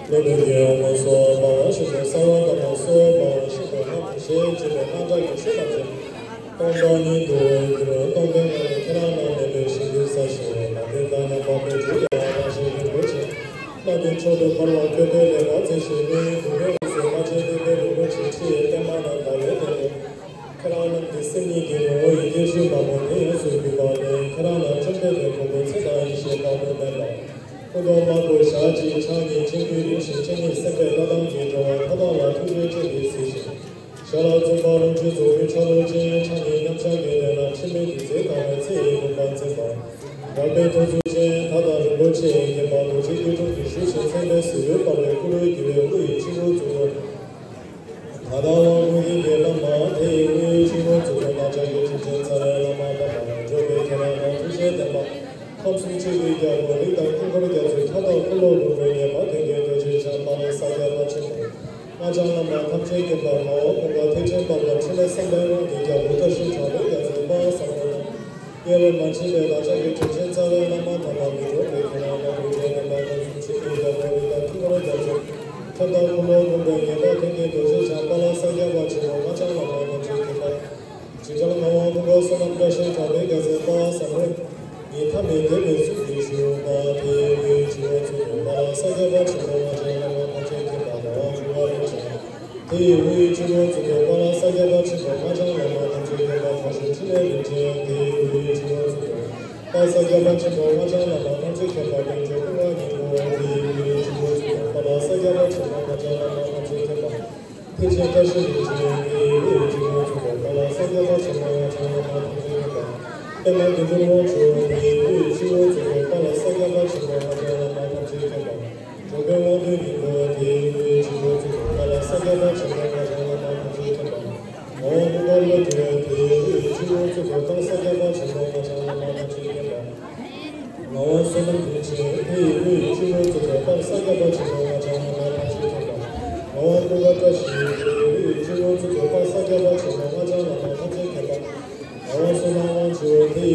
སློབ་དཔོན་གྱིས་ཨོཾ་སྭ་བྷཱ་ཝ་ཤཱཀྱ་སརྦ་ཀ་མ་སྭ་བྷཱ་ཝ་ཤཱཀྱ་ཧཱུྃ་ཞེས་བྱ་བའི་དངངས་སྐྲག་གི་ཆོས་ཐམས་ཅད་སྟོང་པ་ཉིད་དུ་འགྱུར། སྟོང་པའི་ངང་ལས་ཁྱེད་རང་རྣམས་ནད་པའི་ཞི་རྒྱུར་གསལ་ཞིང་། ནད་པའི་དགྲ་ཡང་དག་པའི་རྒྱུ་ཡང་རང་བཞིན་རིན་པོ་ཆེ། སྣ་བདུན་མཆོག་ཏུ་འཕེལ་བ་བཀོད་པའི་ལེགས་པར་མཛེས་ཤིང་། སྣོད་ཡུལ་དུ་མེད་པ་སོགས་ཐམས་ཅད་སྟོན་པའི་རིན་པོ་ཆེའི་ཕྲིན་ལས་བརྟན་མ་རྣམས་དང་ལྡན་ཏེ། ཁྱེད་རང་རྣམས་ཀྱི་སེམས་ཉིད་ཀྱི་ངོ་བོ་ཡི་གེ་བཅུ་མ་མོ་དེ་ཡོངས་སུ་གྱུར་པ་ནི་ཁྱེད་རང་རྣམས་བཅོམ་ལྡན་འདས་གོ་འཕང་མཚན་དང་ཡེ་ཤེས་དཔག་ཏུ་མེད་པ། སྐུ་གདོང་དམར་པོ་ཞལ་གཅིག་ཕྱག་གཉིས་ཕྱག་མགུ་རིང་ཞིང་སྤྱན་གཉིས་སེམས་དཔའི་ལྟ་སྟངས་ཀྱིས་འགྲོ་བ་མཐའ་དག་ལ་ཐུགས་རྗེའི་སྤྱན་གྱིས་གཟིགས་ཤིང་། ཞལ་ལ་བཙུན་པ་རིན་ཆེན་གཙུག་ཕུད་ཆ་ལུགས་ཅན། ཕྱག་གཉིས་མཉམ་གཞག་གི་གདན་ལ་འཆི་མེད་ཀྱི་ཚིག་དང་བའི་ཚེ་ཡི་བུམ་པ་འཛིན་པ། རལ་པའི་ཐོར་ཚུགས་ཅན། མཐའ་དག་རིན་པོ་ཆེས་བརྒྱན་པ་རྡོ་རྗེ་སྐྱིལ་ཀྲུང་གིས་ཞུ་ཞིང་མཚན་དཔེའི་གཟི་འོད་འབར་བའི་སྐུ་རུ་བརྒྱུ་བའི་དབུ་ཡི་སྤྱི་བོར་བཙུགས་པ། ད་ལྟ་དབང་བསྐུར་ཡི་གེ་བླ་མ་དེ་ཡི་དབུའི་སྤྱི་བོར་བཙུགས་པ། རྣམ་ཅོ་གི་སྤྲིན་ཆེན་ཚ་བའི་བླ་མ་དམ་པ་འབྱོར་པའི་ཁྱེད་རང་རྣམས་ཐུགས་རྗེའི་བདེན་པ། ཁམས་གསུམ་ཆོས་ཀྱི་རྒྱལ་པོ་རིགས་དང་དཀྱིལ་འཁོར་རྒྱ་མཚོའི་མཐའ་དག་འཁོར་ལོ་སྒོམ་པའི་ངེས་པ་ལྡན་གྱི་རྡོ་རྗེ་འཆང་དཔལ་ལྡན་ཤཱཀྱ་པ་ཆེན་པོ། སྔགས་འཆང་བླ་མ་ཐམས་ཅད་མཁྱེན་པ་ངག་དབང་ཀུན་དགའ་ཐེག་ཆེན་དཔལ་འབར་འཕྲིན་ལས་བསམ་པའི་དབང་གི་རྒྱལ་པོ་བཀྲ་ཤིས་གྲགས་པའི་རྒྱལ་མཚན་དཔལ་བཟང་པོ་དང་། དབྱེར་མ་མཆིས་པའི་བདག་ཅག་གི་དྲིན་ཅན་རྩ་བའི་བླ་མ་དམ་པ་མི་འགྲོ་བའི་ཁྱེད་རང་རྣམས་རིགས་དྲན་ལྡན་པ་ཁམས་གསུམ་ཆོས་ཀྱི་རྒྱལ་པོ་རིགས་དང་དཀྱིལ་འཁོར་རྒྱ་མཚོའི་ཁྱབ་བདག་འཁོར་ལོ་སྒོམ་པའི་ངེས་པ་ལྡན་གྱི་རྡོ་རྗེ་འཆང་དཔལ་ལྡན་ཤཱཀྱ་པ་ཆེན་པོ། སྔགས་འཆང་བླ་མ་ཐམས་ཅད་མཁྱེན་པ། ཇི་ལྟར་ངག་དབང་ཀུན་དགའ་བསོད་ནམས་བཀྲ་ཤིས་གྲགས་པའི་རྒྱལ་མཚན་དཔལ་བཟང་པོ་ཉིད་མཐའ་མེད་བསྟན་པའི་གཙུག་གི་ཞུ་བ་དེ་ཡི་དབུའི་སྤྱི་བོར་བཙུགས་པའི་དཔལ་ལྡན་ཤཱཀྱ་པ་ཆེན་པོ། སྔགས་འཆང་བླ་མ་ཐམས་ཅད་མཁྱེན་པ་ངག་དབང་ཀུན་དགའ་རིན་ཆེན། དེ་ཡི་དབུའི་སྤྱི་བོར་བཙུགས་པའི་དཔལ་ལྡན་ཤཱཀྱ་པ་ཆེན་པོ། སྔགས་འཆང་བླ་མ་ཐམས་ཅད་མཁྱེན་པ་དྲག་ཤུལ་ཕྲིན་ལས་རིན་ཆེན། དེ་ཡི་དབུའི་སྤྱི་བོར་བཙུགས་པའི་དཔལ་ཤཱཀྱ་པ་ཆེན་པོ། སྔགས་འཆང་བླ་མ་ཐམས་ཅད་མཁྱེན་པ་དཀོན་མཆོག་ཀུན་དགའ་སྙིང་པོ། དེ་ཡི་དབུའི་སྤྱི་བོར་བཙུགས་པའི་དཔལ་ལྡན་ཤཱཀྱ་པ་ཆེན་པོ། སྔགས་འཆང་བླ་མ་ཐམས་ཅད་མཁྱེན་པ། ཐེག་ཆེན་བཀྲ་ཤིས་རིན་ཆེན། དེ་ཡི་དབུའི་སྤྱི་བོར་བཙུགས་པའི་དཔལ་ལྡན་ཤཱཀྱ་པ་ཆེན་པོ། སྔགས་འཆང་བླ་མ་ཐམས་ཅད་མཁྱེན་པ། པདྨ་དགེ་འདུན་དབང་ཕྱུག། དེ་ཡི་དབུའི་སྤྱི་བོར་བཙུགས་པའི་དཔལ་ལྡན་ཤཱཀྱ་པ་ཆེན་པོ། སྔགས་འཆང་བླ་མ་ཐམས་ཅད་མཁྱེན་པ། འཇམ་དཔལ་དབང་ལྡན་སྙིང་པོ། དེ་ཡི་དབུའི་སྤྱི་བོར་བཙུགས་པའི་དཔལ་ལྡན་ཤཱཀྱ་པ་ཆེན་པོ། སྔགས་འཆང་བླ་མ་ཐམས་ཅད་མཁྱེན་པ། ངག་དབང་ཀུན་དགའ་བློ་གྲོས། དེ་ཡི་དབུའི་སྤྱི་བོར་བཙུགས་པའི་དཔལ་ཤཱཀྱ་པ་ཆེན་པོ། སྔགས་འཆང་བླ་མ་ཐམས་ཅད་མཁྱེན་པ། ངག་དབང་བསོད་ནམས་རིན་ཆེན། དེ་ཡི་དབུའི་སྤྱི་བོར་བཙུགས་པའི་དཔལ་ཤཱཀྱ་པ་ཆེན་པོ། སྔགས་འཆང་བླ་མ་ཐམས་ཅད་མཁྱེན་པ། ངག་དབང་ཀུན་དགའ་བཀྲ་ཤིས། དེ་ཡི་དབུའི་སྤྱི་བོར་བཙུགས་པའི་དཔལ་ཤཱཀྱ་པ་ཆེན་པོ། སྔགས་འཆང་བླ་མ་ཐམས་ཅད་མཁྱེན་པ། ངག་དབང་བསོད་ནམས་དབང་ཕྱུག། དེ་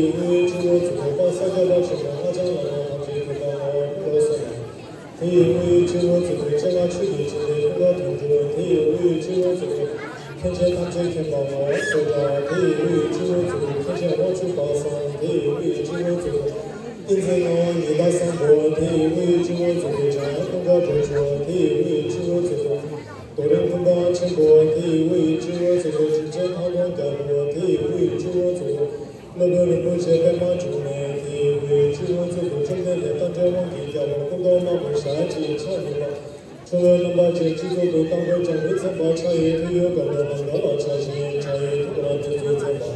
མཁན་ཆེན་ཐམས་ཅད་མཁྱེན་པ་ངོ་བོ་སོ་ཐར། དེ་ཡི་དབུས་སྤྱི་བོར་བཙུགས་པའི་མཁན་ཆེན་དབང་ཕྱུག་པ་སངས། དེ་ཡི་དབུས་སྤྱི་བོར་བཙུགས་པའི་ཏིང་འཛིན་ངག་དབང་ཉི་ཟླ་བཟང་པོ། དེ་ཡི་དབུས་སྤྱི་བོར་བཙུགས་པའི་འཇམ་དབྱངས་ཀུན་དགའ་རྡོ་རྗེ། དེ་ཡི་དབུས་སྤྱི་བོར་བཙུགས་པའི་རྡོ་རིང་སྤུངས་པ་ཆེན་པོ། དེ་ཡི་དབུས་སྤྱི་བོར་བཙུགས་པའི་དྲིན་ཅན་ལྷ་མོ་རྒྱལ་པོ། དེ་ཡི་དབུས་སྤྱི་བོར་བཙུགས་པའི་སློབ་དཔོན་རིན་པོ་ཆེ་པདྨ་འབྱུང་གནས། དེ་ཡི་དབུས་སྤྱི་བོར་བཙུགས་པའི་བཅོམ་ལྡན་འདས་རྟ་མགྲིན་དབང་གི་རྒྱལ་པོ་སྐུ་མདོག་དམར་པོ་ཞལ་གཅིག་ཕྱག་གཉིས་པ། ཁྲོ་བོའི་རྣམ་པ་ཅན་སྤྱི་གཙུག་ཏུ་རྟ་མགོ་བཅག་པའི་མཚན་པ་ཕྱག་གཡས་ཐོད་ཡོལ་དཀར་པོ་ནམ་མཁའ་ལ་ཕྱར་ཞིང་ཕྱག་གཡས་ཐུགས་ཀར་བདུད་རྩིའི་མཚན་པ།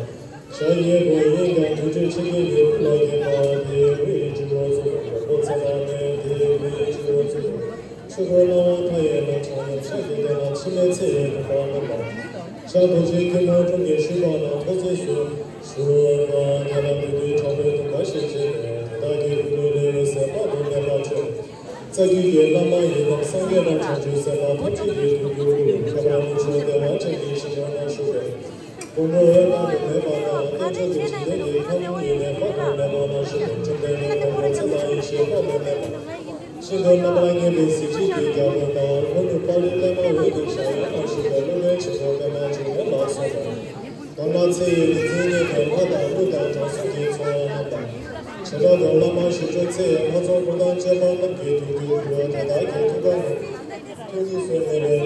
ཞལ་གཡས་པོ་གཡས་བརྐྱང་དུར་ཁྲོད་ཆེ་ཁྱབ་ཀྱི་སྐུ་ལ་བརྒྱན་པ། དེའི་དབུས་སྤྱི་བོར་བཙུགས་པའི་མགོན་པོ་ཚེ་དཔག་མེད། དེའི་དབུས་སྤྱི་བོར་བཙུགས་པའི་ཆོས་འཁོར་སྣང་བ་མཐའ་ཡས་ལ་ཕྱག་གཡས་ཕྱག་གི་སྟེང་ན་འཆི་མེད་ཚེ་ཡི་བུམ་པ་བསྣམས་པ། ཞལ་རྡོ་རྗེ་སྐྱིལ་མོ་ཀྲུང་གིས་བཞུགས་པ་ན་ཐོག་བརྩེགས་སུ་བཞུགས་པ། མཐའ་ལ་བདུད་འདུལ་དྲག་པོའི་གདུང་བ་ཞལ་བྱེད་པས། དེ་དག་གི་སྐུ་ལུས་ལེའུ་གསལ་དཔག་ཏུ་མེད་པར་བྱོན། རྩ་བརྒྱུད་ཀྱི་བླ་མ་ཡི་དམ་སངས་རྒྱས་དང་བྱང་ཆུབ་སེམས་དཔའ་ཐམས་ཅད་ཀྱི་ཐུགས་རྒྱུད་དུ་ཁྱད་པར་དུ་ཆོས་བདེ་བ་ཅན་གྱི་ཞིང་ཁམས་ན་བཞུགས་པའི་དགོངས་པ་བླ་ན་མེད་པ་དང་། བསྟན་བཅོས་དང་འཇིག་རྟེན་གྱི་ཁམས་ཡེ་ནས་དཔག་ཏུ་མེད་པ་ན་བཞུགས་པའི་བཅོམ་ལྡན་འདས་མགོན་པོ་ཚེ་དཔག་ཡེ་ཤེས་དཔག་ཏུ་མེད་པ། ཤིན་ཏུ་རྣམ་པར་མཉེས་པའི་གཟི་བརྗིད་ཀྱི་རྒྱལ་པོ་དང་། ལྷོ་ནུབ་པ་ལི་པདྨ་འོད་ཀྱི་ཞལ་ཡོན་ལ་བཞུགས་པའི་སློབ་དཔོན་ཆེན་པོ་པདྨ་འབྱུང་གནས་ལ་སོགས་པ། གདམས་ངག་ཚེ་ཡི་རིག་འཛིན་མཉེས་པའི་ལྷ་དང་ཀླུ་དང་དྲང་སྲོང་གི་ཚོགས་རྣམས་དང་། བྱེ་བྲག་ཏུ་བླ་མ་ཞི་ཁྲོ་ཚེ་ཡི་ལྷ་ཚོགས་སྐུ་མདོག་ཅན་པ་རྣམས་ཀྱི་ཐུགས་རྒྱུད་དུ་དེ་དག་གི་ཐུགས་ཀ་ནས་ཐུགས་དབུས་སུ་གནས་པའི་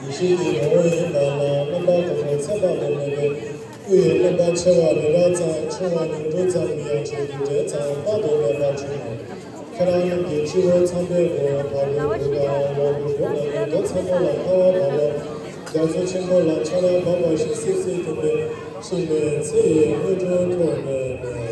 ཡེ་ཤེས་ཀྱི་ངོ་བོ་ཡིན་པ་ལ་རྣམ་པ་དགུ་པོ་ཚེ་དཔག་ཏུ་མེད་པའི་སྐུ་ཡི་རྣམ་པ་ཆེ་བ་རི་རབ་ཙམ་ཆུང་བ་ཉུང་འབྲིང་ཙམ་ཡང་ཆོས་ཀྱི་འབྲས་ཙམ་དཔག་ཏུ་མེད་པ་བྱུང་ནས། ཁྱེད་རང་རྣམས་ཀྱི་སྤྱི་བོ་མཚམས་པའི་སྒོ་བར་དུ་བུ་དང་ལོ་བུ་བུ་ལ་ནི་རྡོ་ཚ་པོ་ལ་ཁ་བ་བབས་པ། རྒྱ་མཚོ་ཆེན་པོ་ལ་ཆར་པ་བབས་པ་བཞིན་སིབ་སིབ་ཐིམ་པས་ཕྱི་ནས་ཚེ་ཡི་དངོས་གྲུབ་ཐོབ་པའི་གནས།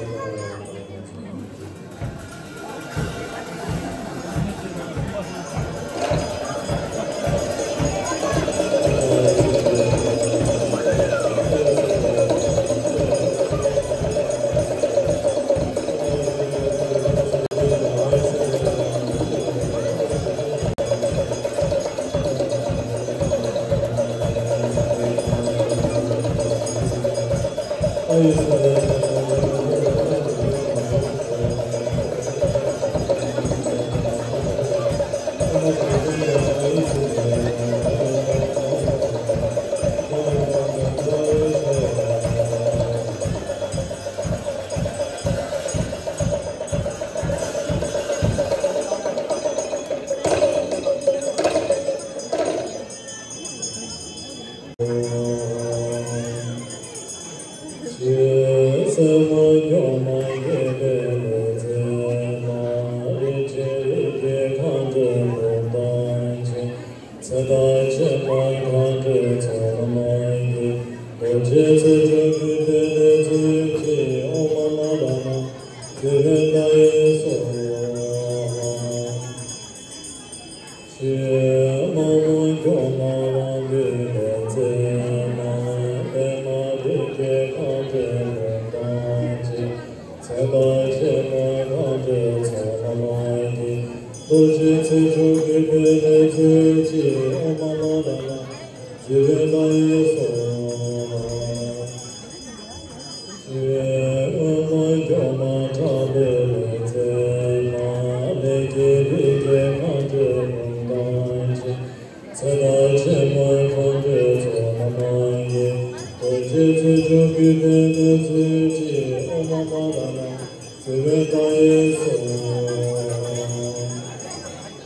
ཚེ་དང་ཕྱི་མ་གང་དུ་ཚོགས་ལ་མ་ཡི། རྡོ་རྗེ་ཚེ་མཆོག་གི་དཔལ་ལས་མཛོད་ཅིག་ཨོཾ་མ་མ་ར་མ། ཚེ་བའི་བདག་ཡེ་སྭཱ་ཧཱ། ཤེས་མ་མོ་སྐྱོ་མ་རང་དུས་ལས་མཛད་མ། པདྨ་རིགས་ཀྱི་ཁང་དུ་ལོངས་སྤྱོད་ཅིག་ཚེ་དང་ཕྱི་མ་གང་དུ་ཚོགས་ལ་མ་ཡི། རྡོ་རྗེ་ཚེ་མཆོག་གི་དཔལ་ལས་མཛོད་ཅིག་ཨོཾ་མ་མ་ར་མ། ཚེ་བའི་བདག་ཡེ་སྭཱ་ཧཱ། ཤེས་མ་མོ་སྐྱོ་མ་ཁྲག་འབེབས་ལས་མཛད་མ། ལས་ཀྱི་རིགས་ཀྱི་ཁང་དུ་ལོངས་སྤྱོད་ཅིག་ཚེ་དང་ཕྱི་མ་གང་དུ་ཚོགས་ལ་མ་ཡི། རྡོ་རྗེ་ཚེ་མཆོག་གི་དཔལ་ལས་མཛོད་ཅིག་ཨོཾ་མ་མ་ར་མ། ཚེ་བའི་བདག་ཡེ་སྭཱ་ཧཱ།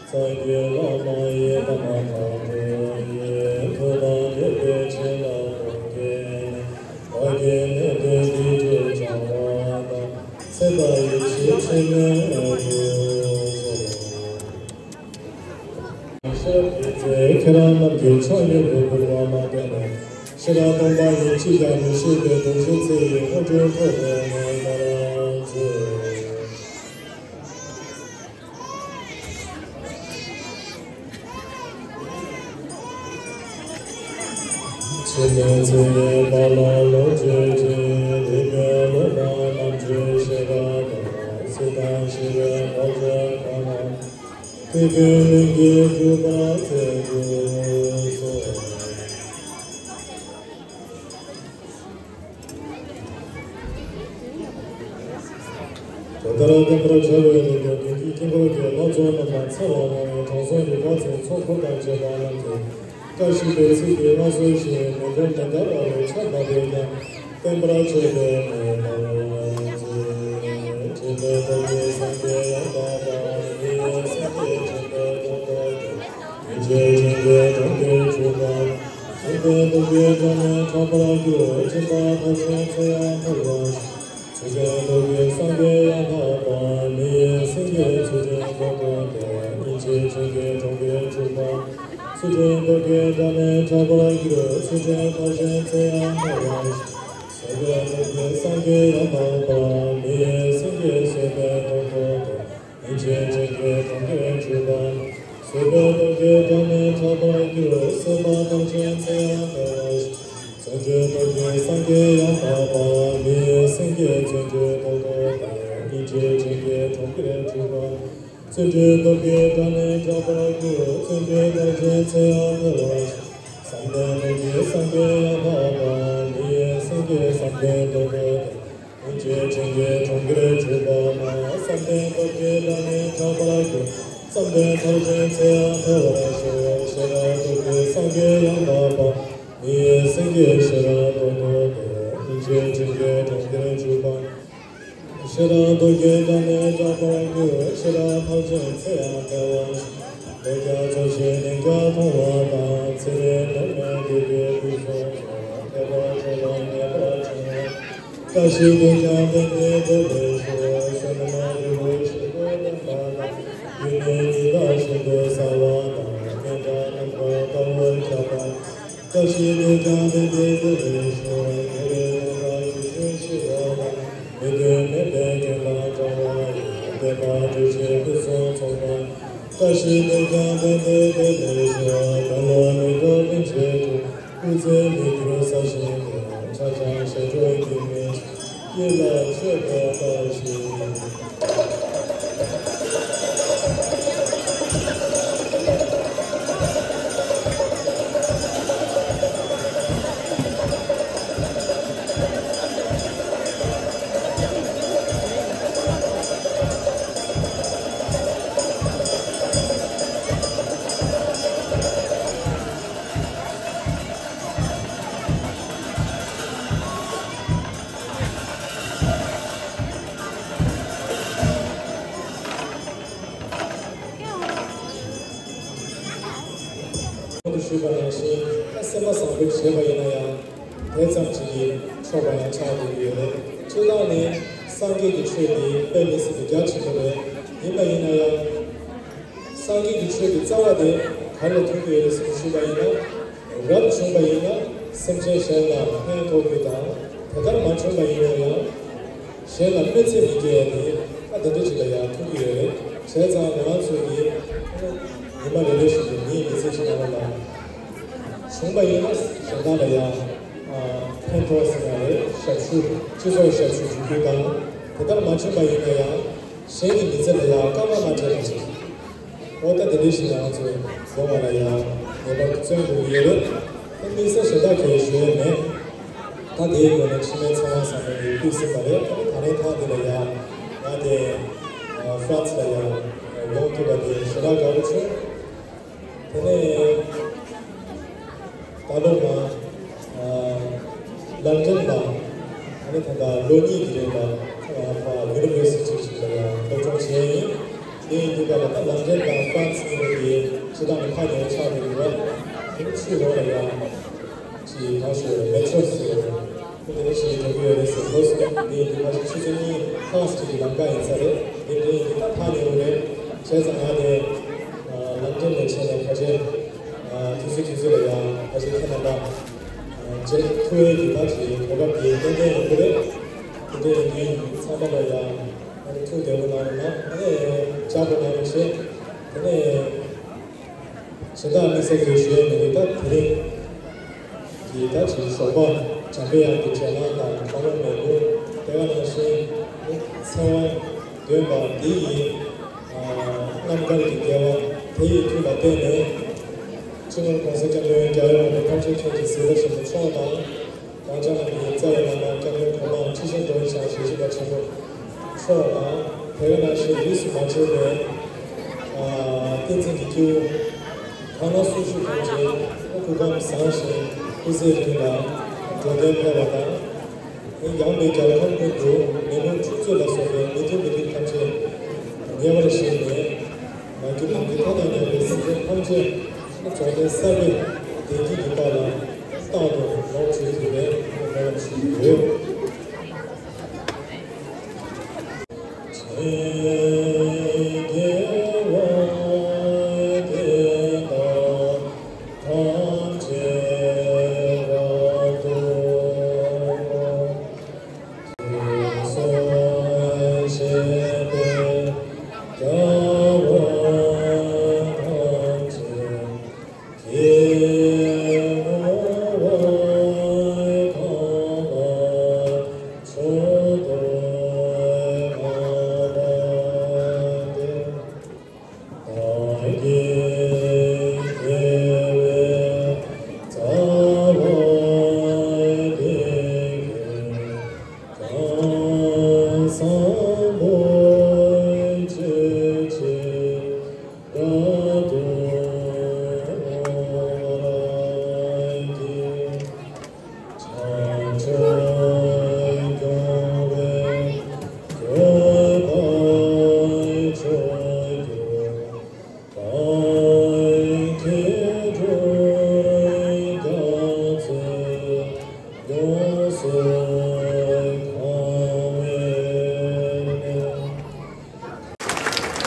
རྩ་བརྒྱུད་བླ་མ་ཡི་དམ་དམ་པའི་ཡིན། ཐུགས་དམ་བདེན་པའི་བྱིན་རླབས་ཀུན་གྱིས་ནི། བདག་གི་ནད་དེ་འདི་འདྲའི་བྱང་བ་དང་། ཚེ་དང་ཡེ་ཤེས་འཆི་མེད་དུ་གསོལ། ཤེས་པའི་ཚེ་ཁྱེད་རང་རྣམས་ཀྱི་ཕྱག་གཡས་སུ་འབུལ་བ་ལ་བརྟེན་ནས། ཕྱི་རབས་སྟོང་པ་ཉིད་ཅིས་ཀྱང་མི་ཤེས་པའི་གདུང་ཤེས་ཚེ་ཡི་དངོས་གྲུབ་ཐོབ་པར་ངེས་པར་མཛོད། ཕྱི་མའི་ཚེ་ཡི་བར་ལ་ལོངས་སྤྱོད་ཅིང་། རིག་པའི་བློ་དང་རྣམ་འགྱུར་ཤེས་རབ་དང་། སྲིད་དང་ཞི་བའི་འཕགས་ཚོགས་གང་རྣམས། དེ་ཀུན་ལྷུན་གྱིས་གྲུབ་པར་མཛད་དུ་གསོལ། དེ་ལྟར་བསྟན་པར་བྱ་བའི་ལས་ཀྱི་དོན་གྱི་དཀྱིལ་འཁོར་གྱི་ལྷ་ཚོགས་རྣམས་དང་། ཚེ་བ་མང་བའི་དྲང་སྲོང་རིག་པ་ཚོའི་ཚོགས་འཁོར་དང་བཅས་པ་རྣམས་ཀྱིས། བཀྲ་ཤིས་པའི་ཚིག་གིས་མངའ་གསོལ་ཞིང་། མི་མགོ་མི་འདའ་བར་ཕྱག་འཚལ་བས་ཀྱང་། བསྟན་པར་མཆོད་པའི་སྨོན་ལམ་བརྩེ། འཕྲིན་ལས་རྡོ་རྗེ་སངས་རྒྱས་ཡང་དག་པ། མི་ཡི་སེང་གེ་འཕྲེང་བའི་སྟོབས་ཀྱིས། སྙིང་རྗེ་ཅན་གྱི་གྲོང་ཁྱེར་འཇུག་པ། སྲིད་པའི་སྟོབས་ཀྱིས་དགྲ་རྣམས་ཕྲག་པར་སྒྱུར། སྦྱིན་པ་མཐར་ཕྱིན་ཚེ་ཡང་འཕེལ་བར་ཤོག། ཚུལ་ཁྲིམས་སྟོབས་ཀྱིས་སངས་རྒྱས་ཡང་དག་པ། མི་ཡི་སེང་གེ་ཚུལ་ཁྲིམས་སྟོབས་ཀྱིས་བསྟོད། སྙིང་རྗེ་ཅན་གྱི་གྲོང་ཁྱེར་འཇུག་པ། ཚུལ་ཁྲིམས་སྟོབས་ཀྱིས་དགྲ་རྣམས་ཕྲག་པར་སྒྱུར། ཚུལ་ཁྲིམས་མཐར་ཕྱིན་ཚེ་ཡང་འཕེལ་བར་ཤོག། བཟོད་པའི་སྟོབས་ཀྱིས་སངས་རྒྱས་ཡང་དག་པ། མི་ཡི་སེང་གེ་བཟོད་པའི་སྟོབས་ཀྱིས་བསྟོད། སྙིང་རྗེ་ཅན་གྱི་གྲོང་ཁྱེར་འཇུག་པ། བཟོད་པའི་སྟོབས་ཀྱིས་དགྲ་རྣམས་ཕྲག་པར་སྒྱུར། སེམས་དཔའ་ཐམས་ཅད་ཚེ་ཡང་བདེ་བར་ཤོག། བརྩོན་འགྲུས་སྟོབས་ཀྱིས་སངས་རྒྱས་ཡང་དག་པ། མི་ཡི་སེང་གེ་བརྩོན་འགྲུས་སྟོབས་ཀྱིས་བདེ། སྙིང་རྗེ་ཅན་གྱི་གྲོང་ཁྱེར་འཇུག་པ། བརྩོན་འགྲུས་སྟོབས་ཀྱིས་དགྲ་རྣམས་ཕྲག་པར་སྒྱུར། བརྩོན་འགྲུས་མཐར་ཕྱིན་ཚེ་ཡང་འཕེལ་བར་ཤོག། བསམ་གཏན་སྟོབས་ཀྱིས་སངས་རྒྱས་ཡང་དག་པ། མི་ཡི་སེང་གེ་བསམ་གཏན་སྟོབས་ཀྱིས་བདེ། སྙིང་རྗེ་ཅན་གྱི་གྲོང་ཁྱེར་འཇུག་པ་མ། བསམ་གཏན་སྟོབས་ཀྱིས་དགྲ་རྣམས་ཕྲག་པར་སྒྱུར། བསམ་གཏན་མཐར་ཕྱིན་ཚེ་ཡང་འཕེལ་བར་ཤོག། ཤེས་རབ་སྟོབས་ཀྱིས་སངས་རྒྱས་ཡང་དག་པ། མི་ཡི་སེང་གེ་ཤེས་རབ་སྟོབས་ཀྱིས་བདེ། སྙིང་རྗེ་ཅན་གྱི་གྲོང་ཁྱེར་འཇུག་པ། ཤེས་རབ་སྟོབས་ཀྱིས་དགྲ་རྣམས་ཕྲག་པར་སྒྱུར། ཤེས་རབ་མཐར་ཕྱིན་ཚེ་ཡང་འཕེལ་བར་ཤོག། འདོད་ཆགས་ཚོལ་ཞིང་ལན་བརྒྱར་མཐོང་བ་དང་། ཚེ་རིང་ནད་མེད་བདེ་སྐྱིད་ཕུན་སུམ་ཚོགས། འདོད་པ་ཆོག་ལ་ངེས་པར་འབྱུང་བ། བཀྲ་ཤིས་དུས་ཀྱང་བདེ་ལྡན་དེ་ལེགས་ཤོག། བསོད་ནམས་རིལ་བུ་ཞིམ་པོ་ལྡན་པ་དང་། རྒྱུ་ནི་ཉི་ཟླ་བཞིན་དུ་གསལ་བ་དང་། སྙན་གྲགས་རྣམ་པར་དག་པར་ཁྱབ་པ། བཀྲ་ཤིས་དུས་ཀྱང་བདེ་ལྡན་དེ་ལེགས་ཤོག། ཉེ་བའི་ལོ་ཟླ་ཡིད་བཞིན་ཞི་བ་དང་། མི་མཐུན་མེད་པའི་རྐྱེན་ལ་བྲང་བ་ཡི། འདོད་པ་སྒྲུབ་བྱེད་ཕུན་སུམ་ཚོགས་པ། བཀྲ་ཤིས་དུས་ཀྱང་བདེ་ལྡན་དེ་ལེགས་ཤོག། འགྲོ་ལོ་མི་འགྲོ་ལྷུན་གྱིས་གྲུབ། སྐུ་ཚེ་མི་འགྱུར་ས་ཞིང་དུ། ཆགས་སྡང་ཞེ་འགྲོ་རྒྱུན་མི་འཆད། སྐྱིད་ལ་སྤྱོད་པའི་བཀྲ་ཤིས། གོང་དུ་ཞུས་པ་ནང་བཞིན། ད་སེམས་པ་བཟང་པོས་བྱས་པ་ཡིན་ན་ཡང་དེ་ཙམ་གྱིས་ཆོག་པ་ཡང་ཆགས་བསྡད་ཡོད་རེད། སྤྱིར་བཏང་ནས་སངས་རྒྱས་ཀྱི་ཆོས་འདི་དཔེ་མི་སྲིད་པའི་རྒྱ་ཆེན་པོ་རེད། ཡིན་པ་ཡིན་ན་ཡང་། སངས་རྒྱས་ཀྱི་ཆོས་ཀྱི་རྩ་བ་དེ་ག་ལ་ཐུག་གི་ཡོད་རེད་ཟེར་ཞུས་པ་ཡིན་ན། རབ་བྱུང་བ་ཡིན་ན་སེམས་ཅན་གཞན་ལ་ཕན་ཐོགས་རྒྱུ་དང་། དེ་ལྟར་མ་བྱུང་བ་ཡིན་ན་ཡང་གཞན་ལ་གནོད་འཚེ་མི་སྐྱེལ་ཡ་དེ་ཨ་དེ་འདྲ་ཅིག་ལ་ཡང་ཐུག་གི་ཡོད་རེད། བྱས་ཙང་ང་རང་ཚོ་གིས་ཉི་མ་རེ་རེ་བཞིན་དུ་མིའི་མི་ཚེ་ཕྱི་ནང་ལ་བྱུང་བ་ཡིན་ན་གཞན་དག་ལ་ཡང་ཕན་ཐོགས་ཟེར་ན་རེད། ཞབས་ཞུ་སྤྱི་ཚོགས་ཞབས་ཞུ་ཞུ་རྒྱུ་དང་། དེ་ལྟར་མ་བྱུང་བ་ཡིན་ན་ཡང་། གཞན་གྱི་མི་ཚེ་ལ་ཡང་དཀའ་ངལ་མ་འཕྲད་པ་བྱེད། འོ་ད་དེ་འདྲ་ཞིག་ང་ཚོས་ཡོང་བ་ལ་ཡང་ངེས་པར་དུ་བརྩོན་དགོས་ཀྱི་ཡོད་རེད། དེ་དམིགས་བསལ་གཞན་དག་གིས་ཞུ་ཡས་མེད། ད་དེའི་སྒོ་ནས་འཆི་མེད་ཚེ་དབང་བཟང་པོ་ཡིས་ཕུལ་ཟིན་པ་རེད། ད་ད་རེས་ཐག་འདི་ལ་ཡང་ང་དེ་ཧྥ་རན་སི་ལ་ཡང་ཡོང་ཐུབ་པ་དེ་ཞེ་དྲག་དགའ་པོ་བྱུང་། དེ་ནས་ད་ལོ་ང་ཨ་ལན་ཀྲན་ལ་ཨ་ནི་ད་ལྟ་ལོ་གཉིས་ཀྱི་རིང་ལ་ང་ཕར་ཡུ་ནི་ཝར་སི་ཊི་ཞིག་ལ་ཡང་སློབ་སྦྱོང་བྱས་ཡིན། དེ་ཡིན་དུས་ཀ་ལ་ད་ལན་ཀྲན་དང་ཧྥ་རན་སི་གཉིས་ཀྱི་སྤྱི་བཏང་ནས་ཕ་ཉེ་བོ་ཆགས་བསྡད་ཡོད་རེད། དེ་ནི་ཕྱི་ལོགས་ལ་ཡང་ཅིག་གང་ཞུ་མེ་ཊོ་ཟེར་བ་དེ་འདྲ་ཞིག་འགྲོ་གི་ཡོད་རེད་ཟེར་གོ་སོང་། དེ་ཡིན་དུས་ང་ཚོ་ཆུ་ཚོད་གཉིས་ལྷག་ཙམ་གྱི་ལམ་ཁ་ཡིན་ས་རེད། དེ་འདྲ་ཡིན་དུས་ད་ཕ་ཉེ་བོ་རེད། བྱས་ཙང་ང་དེ་ལན་ཀྲན་ནས་བྱས་ནས་ཕལ་ཆེར་དུས་ཚོད་དུས་ཚོད་ལ་ཡང་ཕལ་ཆེར་ཁྱེད་རྣམ་པ་མཇལ་ཐུབ་ཡས་ཀྱི་ད་ཅིག་གོ་སྐབས་དེ་ཏན་ཏན་ཡོང་གི་རེད། དེ་འདྲ་ཡིན་དུས་ཚང་མ་ལ་ཡང་ཨ་ནི་ཐུགས་བདེ་པོ་གནང་རོགས་གནང་། ཨ་ནི་ལྕགས་པོ་གནང་རོགས་བྱེད། དེ་ནས་གཞན་དག་དམིགས་བསལ་གྱི་ཞུ་ཡས་མི་འདུག་ད་དེ་རིང་གི་ད་ཅིག་ཞོགས་པ་འཇམ་པའི་དབྱངས་ཀྱི་འགྲན་བསྡུར་དང་འཁོར་ལོ་མེ་ཕུང་དེ་ག་ནང་བཞིན་ཚེ་དབང་འདོན་པ་འདི་ཡི་རྣམ་དཀར་གྱི་རྒྱལ་བ་དེ་ཡི་མཐུ་ལ་བརྟེན་ནས། སྤྱི་ནོར་༸གོང་ས་༸སྐྱབས་མགོན་རྒྱལ་བའི་དབང་པོ་ཐམས་ཅད་མཁྱེན་ཅིང་གཟིགས་པ་ཆེན་པོ་མཆོག་དང་། གངས་ལྗོངས་ཀྱི་རྩ་བའི་བླ་མ་༸སྐྱབས་མགོན་གོང་མ་ཁྲི་ཆེན་རྡོ་རྗེ་འཆང་ཞེ་བཞི་པ་ཆེན་པོ་མཆོག་དང་། དེ་ག་ནང་བཞིན་རིས་སུ་མ་ཆད་པའི་བསྟན་འཛིན་གྱི་སྐྱེས་བུ་གང་ན་སུ་བཞུགས་ཡོད་ཅིང་ སྐུ་ཁམས་བཟང་ཞིང་སྐུ་ཚེ་རིང་ལ་འགྲོ་དོན་འཕེལ་བ་དང་། ཡང་ནི་རྒྱལ་ཁམས་ཀུན་ཏུ་ནད་མུག་འཁྲུག་རྩོད་ལ་སོགས་པའི་མི་མཐུན་མི་མཐུན་ཐམས་ཅད་ཉེ་བར་ཞི་ནས། མ་གྱུར་ནམ་མཁའི་མཐའ་དང་མཉམ་པའི་སེམས་ཅན་ཐམས་ཅད་རྫོགས་ལྡན་གསར་པའི་བདེ་སྐྱིད་ཀྱི་མཐའ་ལ་རྟག་ཏུ་ལོངས་སྤྱོད་ཐུབ་པའི་སྨོན་ལམ་ཞུ་གི་ཡོད།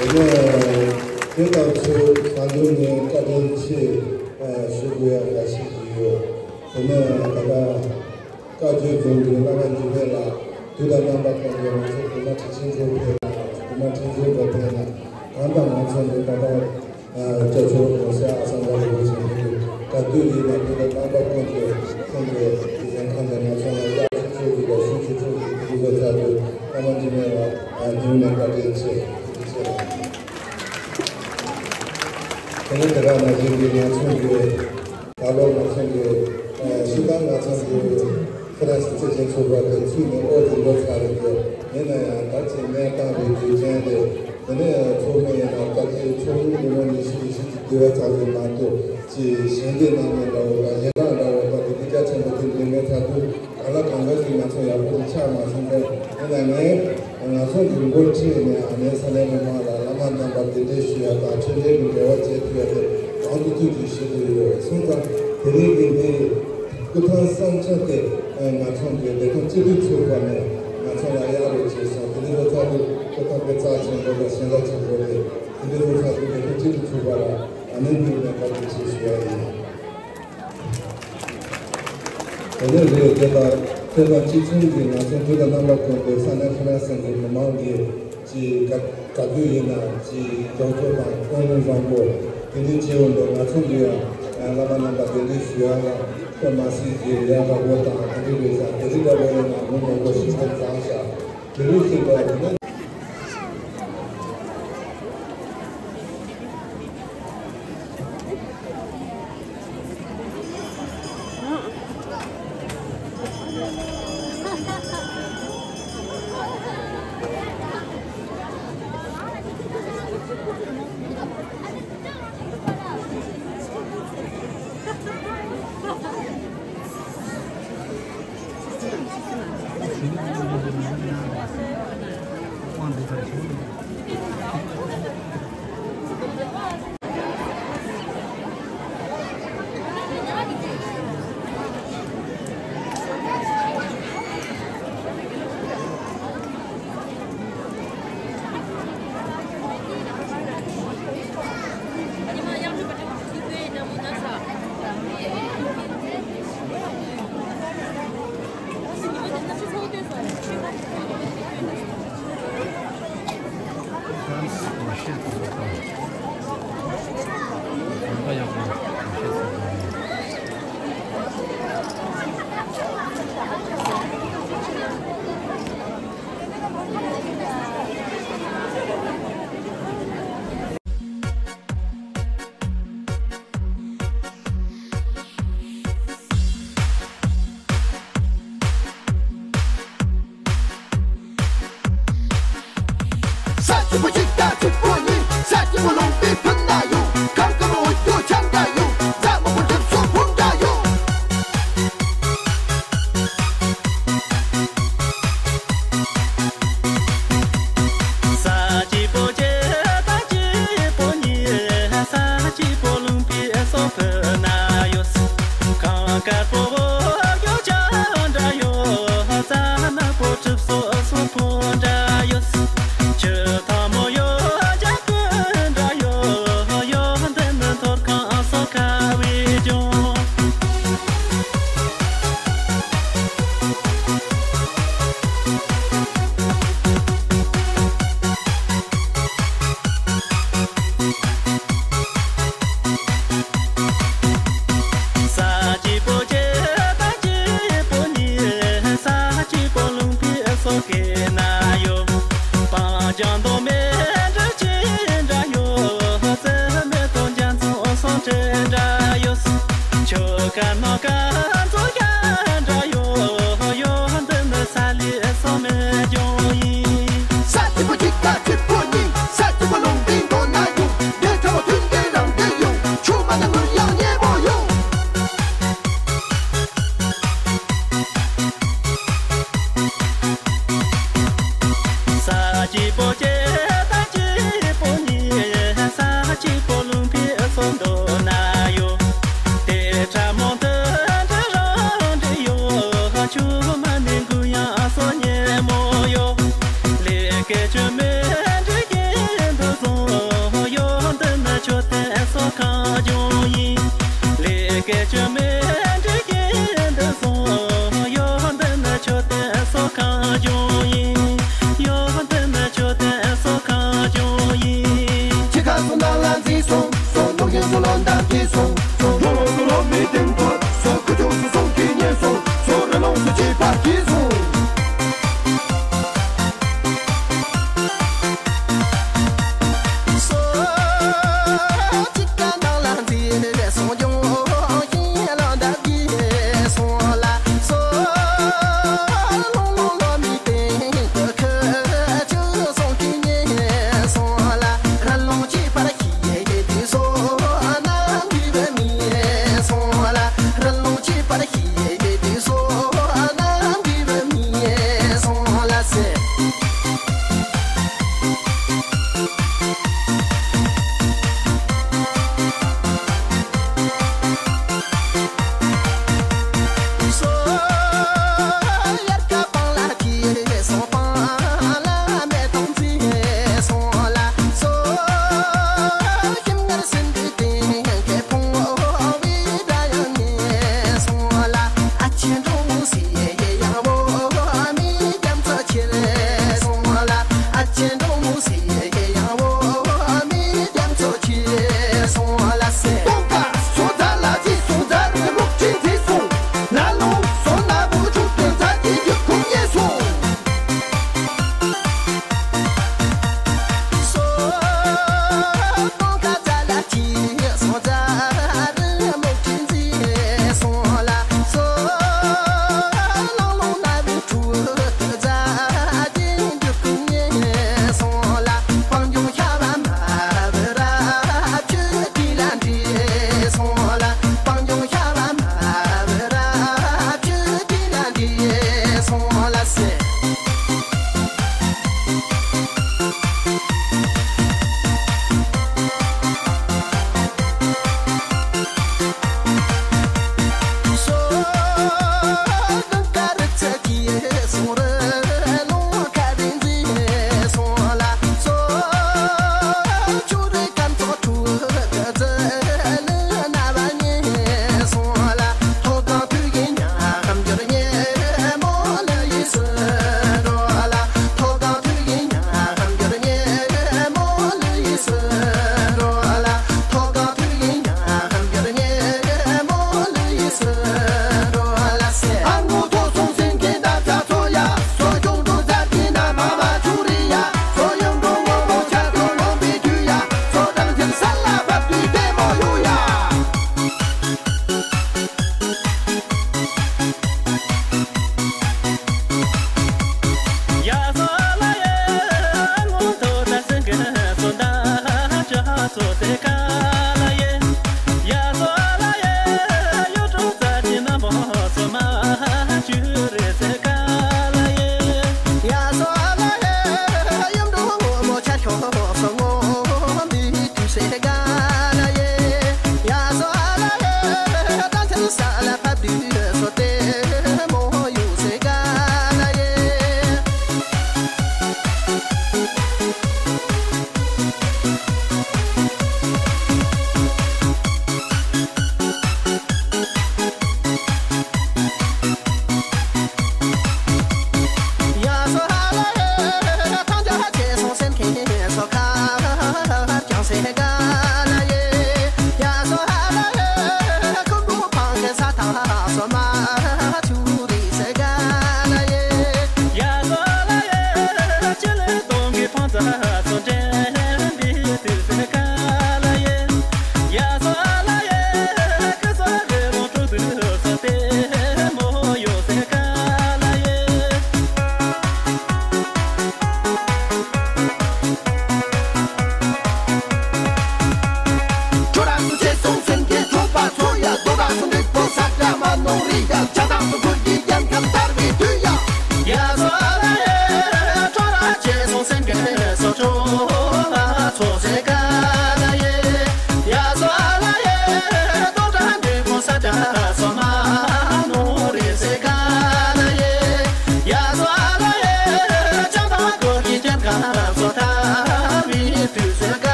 དེ་ནས་དེ་དང་ཚུར་ད་དུང་ནས་བཀའ་དྲིན་ཆེ་ཞུ་དགོས་ཡག་འགའ་ཤས་ཤིག་ཡོད། དེ་ནས་ད་ལྟ་བཀའ་བརྒྱུད་རྫོང་གི་བླ་མ་འཇིགས་མེད་ལགས་དུས་དང་རྣམ་པ་ཀུན་ཏུ་ང་ཚོ་བུ་མོ་ཁྲི་ཆེན་ཚོ་ཕེབས་ན་བུ་མོ་ཁྲི་ཆེན་ཚོ་ཕེབས་ན་གང་ལྟར་ང་ཚོ་འདི་ད་ལྟ་སྐྱབས་མཆོག་ཡོད་སའི་ཨ་སང་ལ་རིན་པོ་ཆེ་ཕེབས་ཀྱི་ག་དུས་ཡིན་ན་དུས་དང་རྣམ་པ་ཀུན་ཏུ་ཁོང་གི་གཟན་ཁང་དུ་ང་ཚོ་ལ་གཡག་ཆུ་ཆུ་གི་དང་ཤུ་ཆུ་ཆུ་གི་དུས་ཚོད་ཚར་དུས་བླ་མ་འཇིགས་མེད་ལགས་ཨ་ནེའུ་ནས་བཀའ་དྲིན་ཆེ་ཐུགས་རྗེ་ཆེ། དེ་ནས་དེ་ག་ནང་བཞིན་གྱི་ང་ཚོ་གི་ད་ལོ་ང་ཚོ་གི་ཨ་ཤི་ད་ང་ཚོ་གི་ཁོ་རང་ཚོ་བཙན་བྱོལ་ཚོགས་པ་དེ་ཚུད་ནས་ཨོ་དེ་ལོ་ཚར་རེད་དེ། ཡིན་ན་ཡང་ད་ཅིག་གནས་སྟངས་རེ་རྒྱུ་མཚན་དེ། དེ་ནས་ཚོགས་མི་ཡིན་ན་ད་ཅིག་ཚོགས་མི་དགོང་མོ་ཉི་ཤུ་ཉི་ཤུ་ཅིག་བསྡུ་བ་ཚར་རེད་མ་གཏོགས་ཅིག་གཞན་སྡེ་ནང་ནས་འདྲ་བོ་དང་གཞན་དག་འདྲ་བོ་དང་དེ་དེ་རྒྱ་ཆེན་པོ་དེ་འདྲ་མེད་ཚར་དུས་ག་ལ་གང་འདྲ་ཞིག་ང་ཚོ་ཡག་པོ་དེ་ཆགས་མ་སོང་ཙང་། ཡིན་ན་ངས་ང་ཚོ་གི་འགོ་ཁྲིད་ནས་ཨ་ནེ་ས་གནས་མི་མང་ལ་བླ་མ་རྣམ་པ་གདན་འདྲེན་ཞུ་ཡ་དང་འཕྲིན་ལས་ཀྱི་འབྲེལ་བ་བྱེད་ཐུབ་ཡ་དེ་གང་དུ་ཐུག་ཅིག་ཞུ་གི་ཡོད་སོང་ཙང་། དེ་རིང་གི་འདི་སྐུ་ཐང་བསམ་འཆར་དེ་ང་ཚོ་གི་བདེ་ཐང་སྤྱི་འཐུས་ཚོགས་པ་ནས་ང་ཚོ་ལ་གཡར་རོགས་བྱས་སོང་། དེ་འདྲ་བོ་ཚར་དུས་སྐུ་ཐང་དཔེ་རྩ་ཆེན་པོ་དང་ཞེན་ལ་ཆེན་པོ་རེད། དེ་འདྲ་བོ་ཚར་དུས་བདེ་ཐང་སྤྱི་འཐུས་ཚོགས་པ་ལ་ཨ་ནེ་མྱུར་ནས་བཀའ་དྲིན་ཆེ་ཞུ་ཡ་ཡིན། དེ་ནས་རེད། དེ་དང་དེ་དང་གཅིག་མཚུངས་ཀྱིས་ང་ཚོ་དུས་དང་རྣམ་པ་ཀུན་ཏུ་ས་གནས་ཁ་ལག་ཟིན་གྱི་མི་མང་གིས་ཅིག་ག་ག་དུས་ཡིན་ན་ཅིག་རྒྱབ་སྐྱོར་དང་ཀུན་སློང་བཟང་པོ་དེ་འདྲའི་བྱེད་འོང་དུས་ང་ཚོ་འདི་ཡང་བླ་མ་རྣམ་པ་གདན་འདྲེན་ཞུ་ཡ་ལ་དཔེ་མ་སྲིད་ཀྱི་ཡག་པོ་དང་དེ་འདྲའི་རེད་ས་དེ་རིགས་འདྲ་བོ་ཡིན་ན་མི་མང་པོ་ཞིག་ཚང་ཚང་ཤག་དེ་རིགས་ཤིག་ལ་དེ་ནས།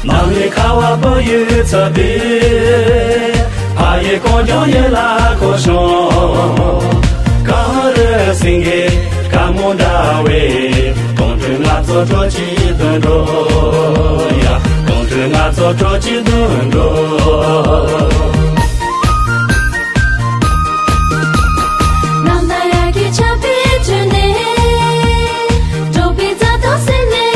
མ་ལུས་ཁ་བ་བུ་ཡུག་ཚུད་པའི། ཕ་ཡི་གངས་ལྗོངས་ཡུལ་ལ་འཁོར་བྱུང་། གངས་རི་སེང་གེ་དཀར་མོ་འདྲ་བའི། གངས་ཕྲུག་ང་ཚོ་བྲོ་གཅིག་བརྡུང་འགྲོ་ཡ། གངས་ཕྲུག་ང་ཚོ་བྲོ་གཅིག་བརྡུང་འགྲོ། ནམ་ཟླ་དབྱར་གྱི་ཆར་པའི་ཁྲོད་ནས། འབྲོག་པའི་རྩྭ་ཐང་སེམས་ནས།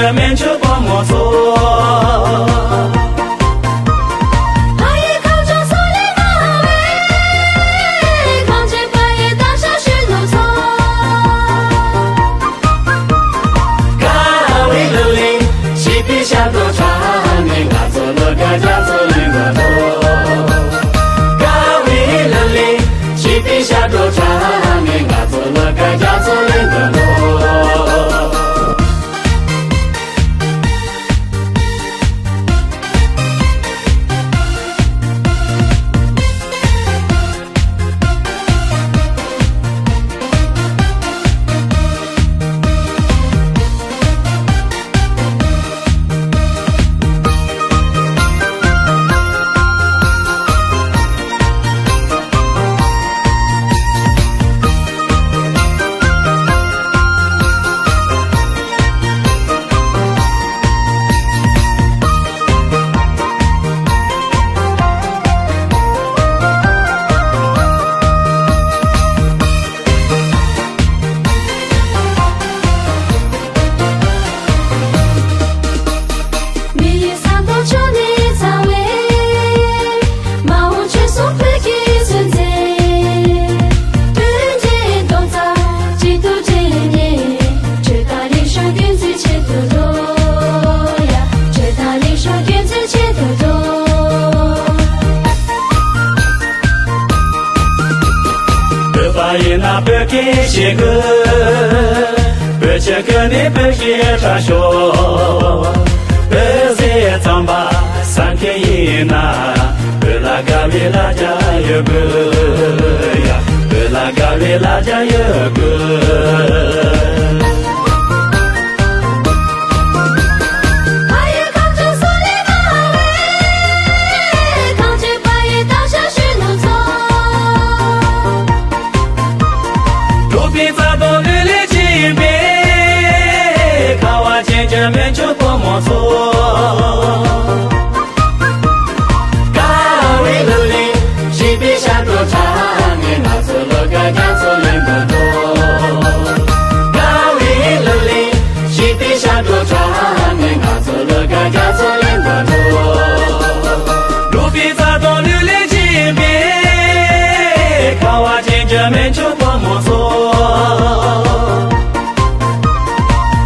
སྨན་ཆུ་ཕོ་མོ་ཚོ། ཕ་ཡི་ཁ་བྱང་སོག་ལེ་མ་བའི། གངས་ཅན་པ་ཡི་རྟ་ཞག་གཞོན་ནུ་ཚོ། དགའ་བའི་གླུ་ལེན་བྱིས་པའི་ཞབས་བྲོ་འཁྲབ་ནས། ང་ཚོ་ལོ་དགའ་རྒྱ་མཚོ་གླིང་དུ་འགྲོ། དགའ་བའི་གླུ་ལེན་བྱིས་པའི་ཞབས་བྲོ་འཁྲབ་ནས། ང་ཚོ་ལོ་དགའ་རྒྱ་མཚོ་གླིང་དུ་འགྲོ། མི་ཡི་ས་མཐོ་ཕྱོགས་ནས་འཚར་བའི་མ་འོངས་ཆོས་སྲུང་བོད་ཀྱི་གསོན་ཚེ། མདུན་གྱི་རྡོག་རྩ་གཅིག་ཏུ་སྒྲིལ་ནས། ཆོས་དང་རིག་གཞུང་སྐྱོང་ཚུལ་ཆེད་དུ་འགྲོ་ཡ། ཆོས་དང་རིག་གཞུང་སྐྱོང་ཚུལ་ཆེད་དུ་འགྲོ། བོད་པ་ཡིན་ན་བོད་སྐད་བཤད་དགོས། བོད་ཆས་གོན་ནས་བོད་སྐད་འཁྲབ་ཤོག་བོད་ཟས་རྩམ་པ་ཟ་མཁན་ཡིན་ན། བོད་ལ་དགའ་བའི་ལ་རྒྱ་ཡོད་དགོས་ཡ། བོད་ལ་དགའ་བའི་ལ་རྒྱ་ཡོད་དགོས། ཕ་ཡི་ཁ་བྱང་སོག་ལེ་མ་བའི། གངས་ཅན་པ་ཡི་རྟ་ཞག་གཞོན་ནུ་ཚོ། འབྲོག་པའི་རྩ་དོན་ལུས་ལས་ཆེ་ཡིན་པས། ཁ་བ་ཅན་གྱི་སྨན་ཆུ་ཕོ་མོ་ཚོ། དགའ་བའི་གླུ་ལེན་བྱིས་པའི་ཞབས་བྲོ་འཁྲབ་ནས། ང་ཚོ་ལོ་དགའ་རྒྱ་མཚོ་གླིང་དུ་འགྲོ། དགའ་བའི་གླུ་ལེན་བྱིས་པའི་ཞབས་བྲོ་འཁྲབ་ནས། ང་ཚོ་ལོ་དགའ་རྒྱ་མཚོ་གླིང་དུ་འགྲོ། འབྲོག་པའི་རྩ་དོན་ལུས་ལས་ཆེ་ཡིན་པས། ཁ་བ་ཅན་གྱི་སྨན་ཆུ་ཕོ་མོ་ཚོ།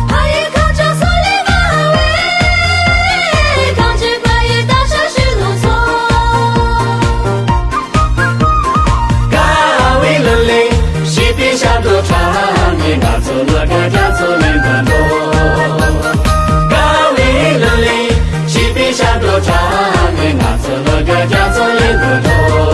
ཕ་ཡི་ཁ་བྱང་སོག་ལེ་མ་བའི། གངས་ཅན་པ་ཡི་རྟ་ཞག་གཞོན་ནུ་ཚོ། དགའ་བའི་གླུ་ལེན་བྱིས་པའི་ཞབས་བྲོ་འཁྲབ་ནས། ང་ཚོ་ལོ་དགའ་རྒྱ་མཚོ་གླིང་དུ་འགྲོ། དགའ་བའི་གླུ་ལེན་བྱིས་པའི་ཞབས་བྲོ་འཁྲབ་ནས། ང་ཚོ་ལོ་དགའ་རྒྱ་མཚོ་གླིང་དུ་འགྲོ།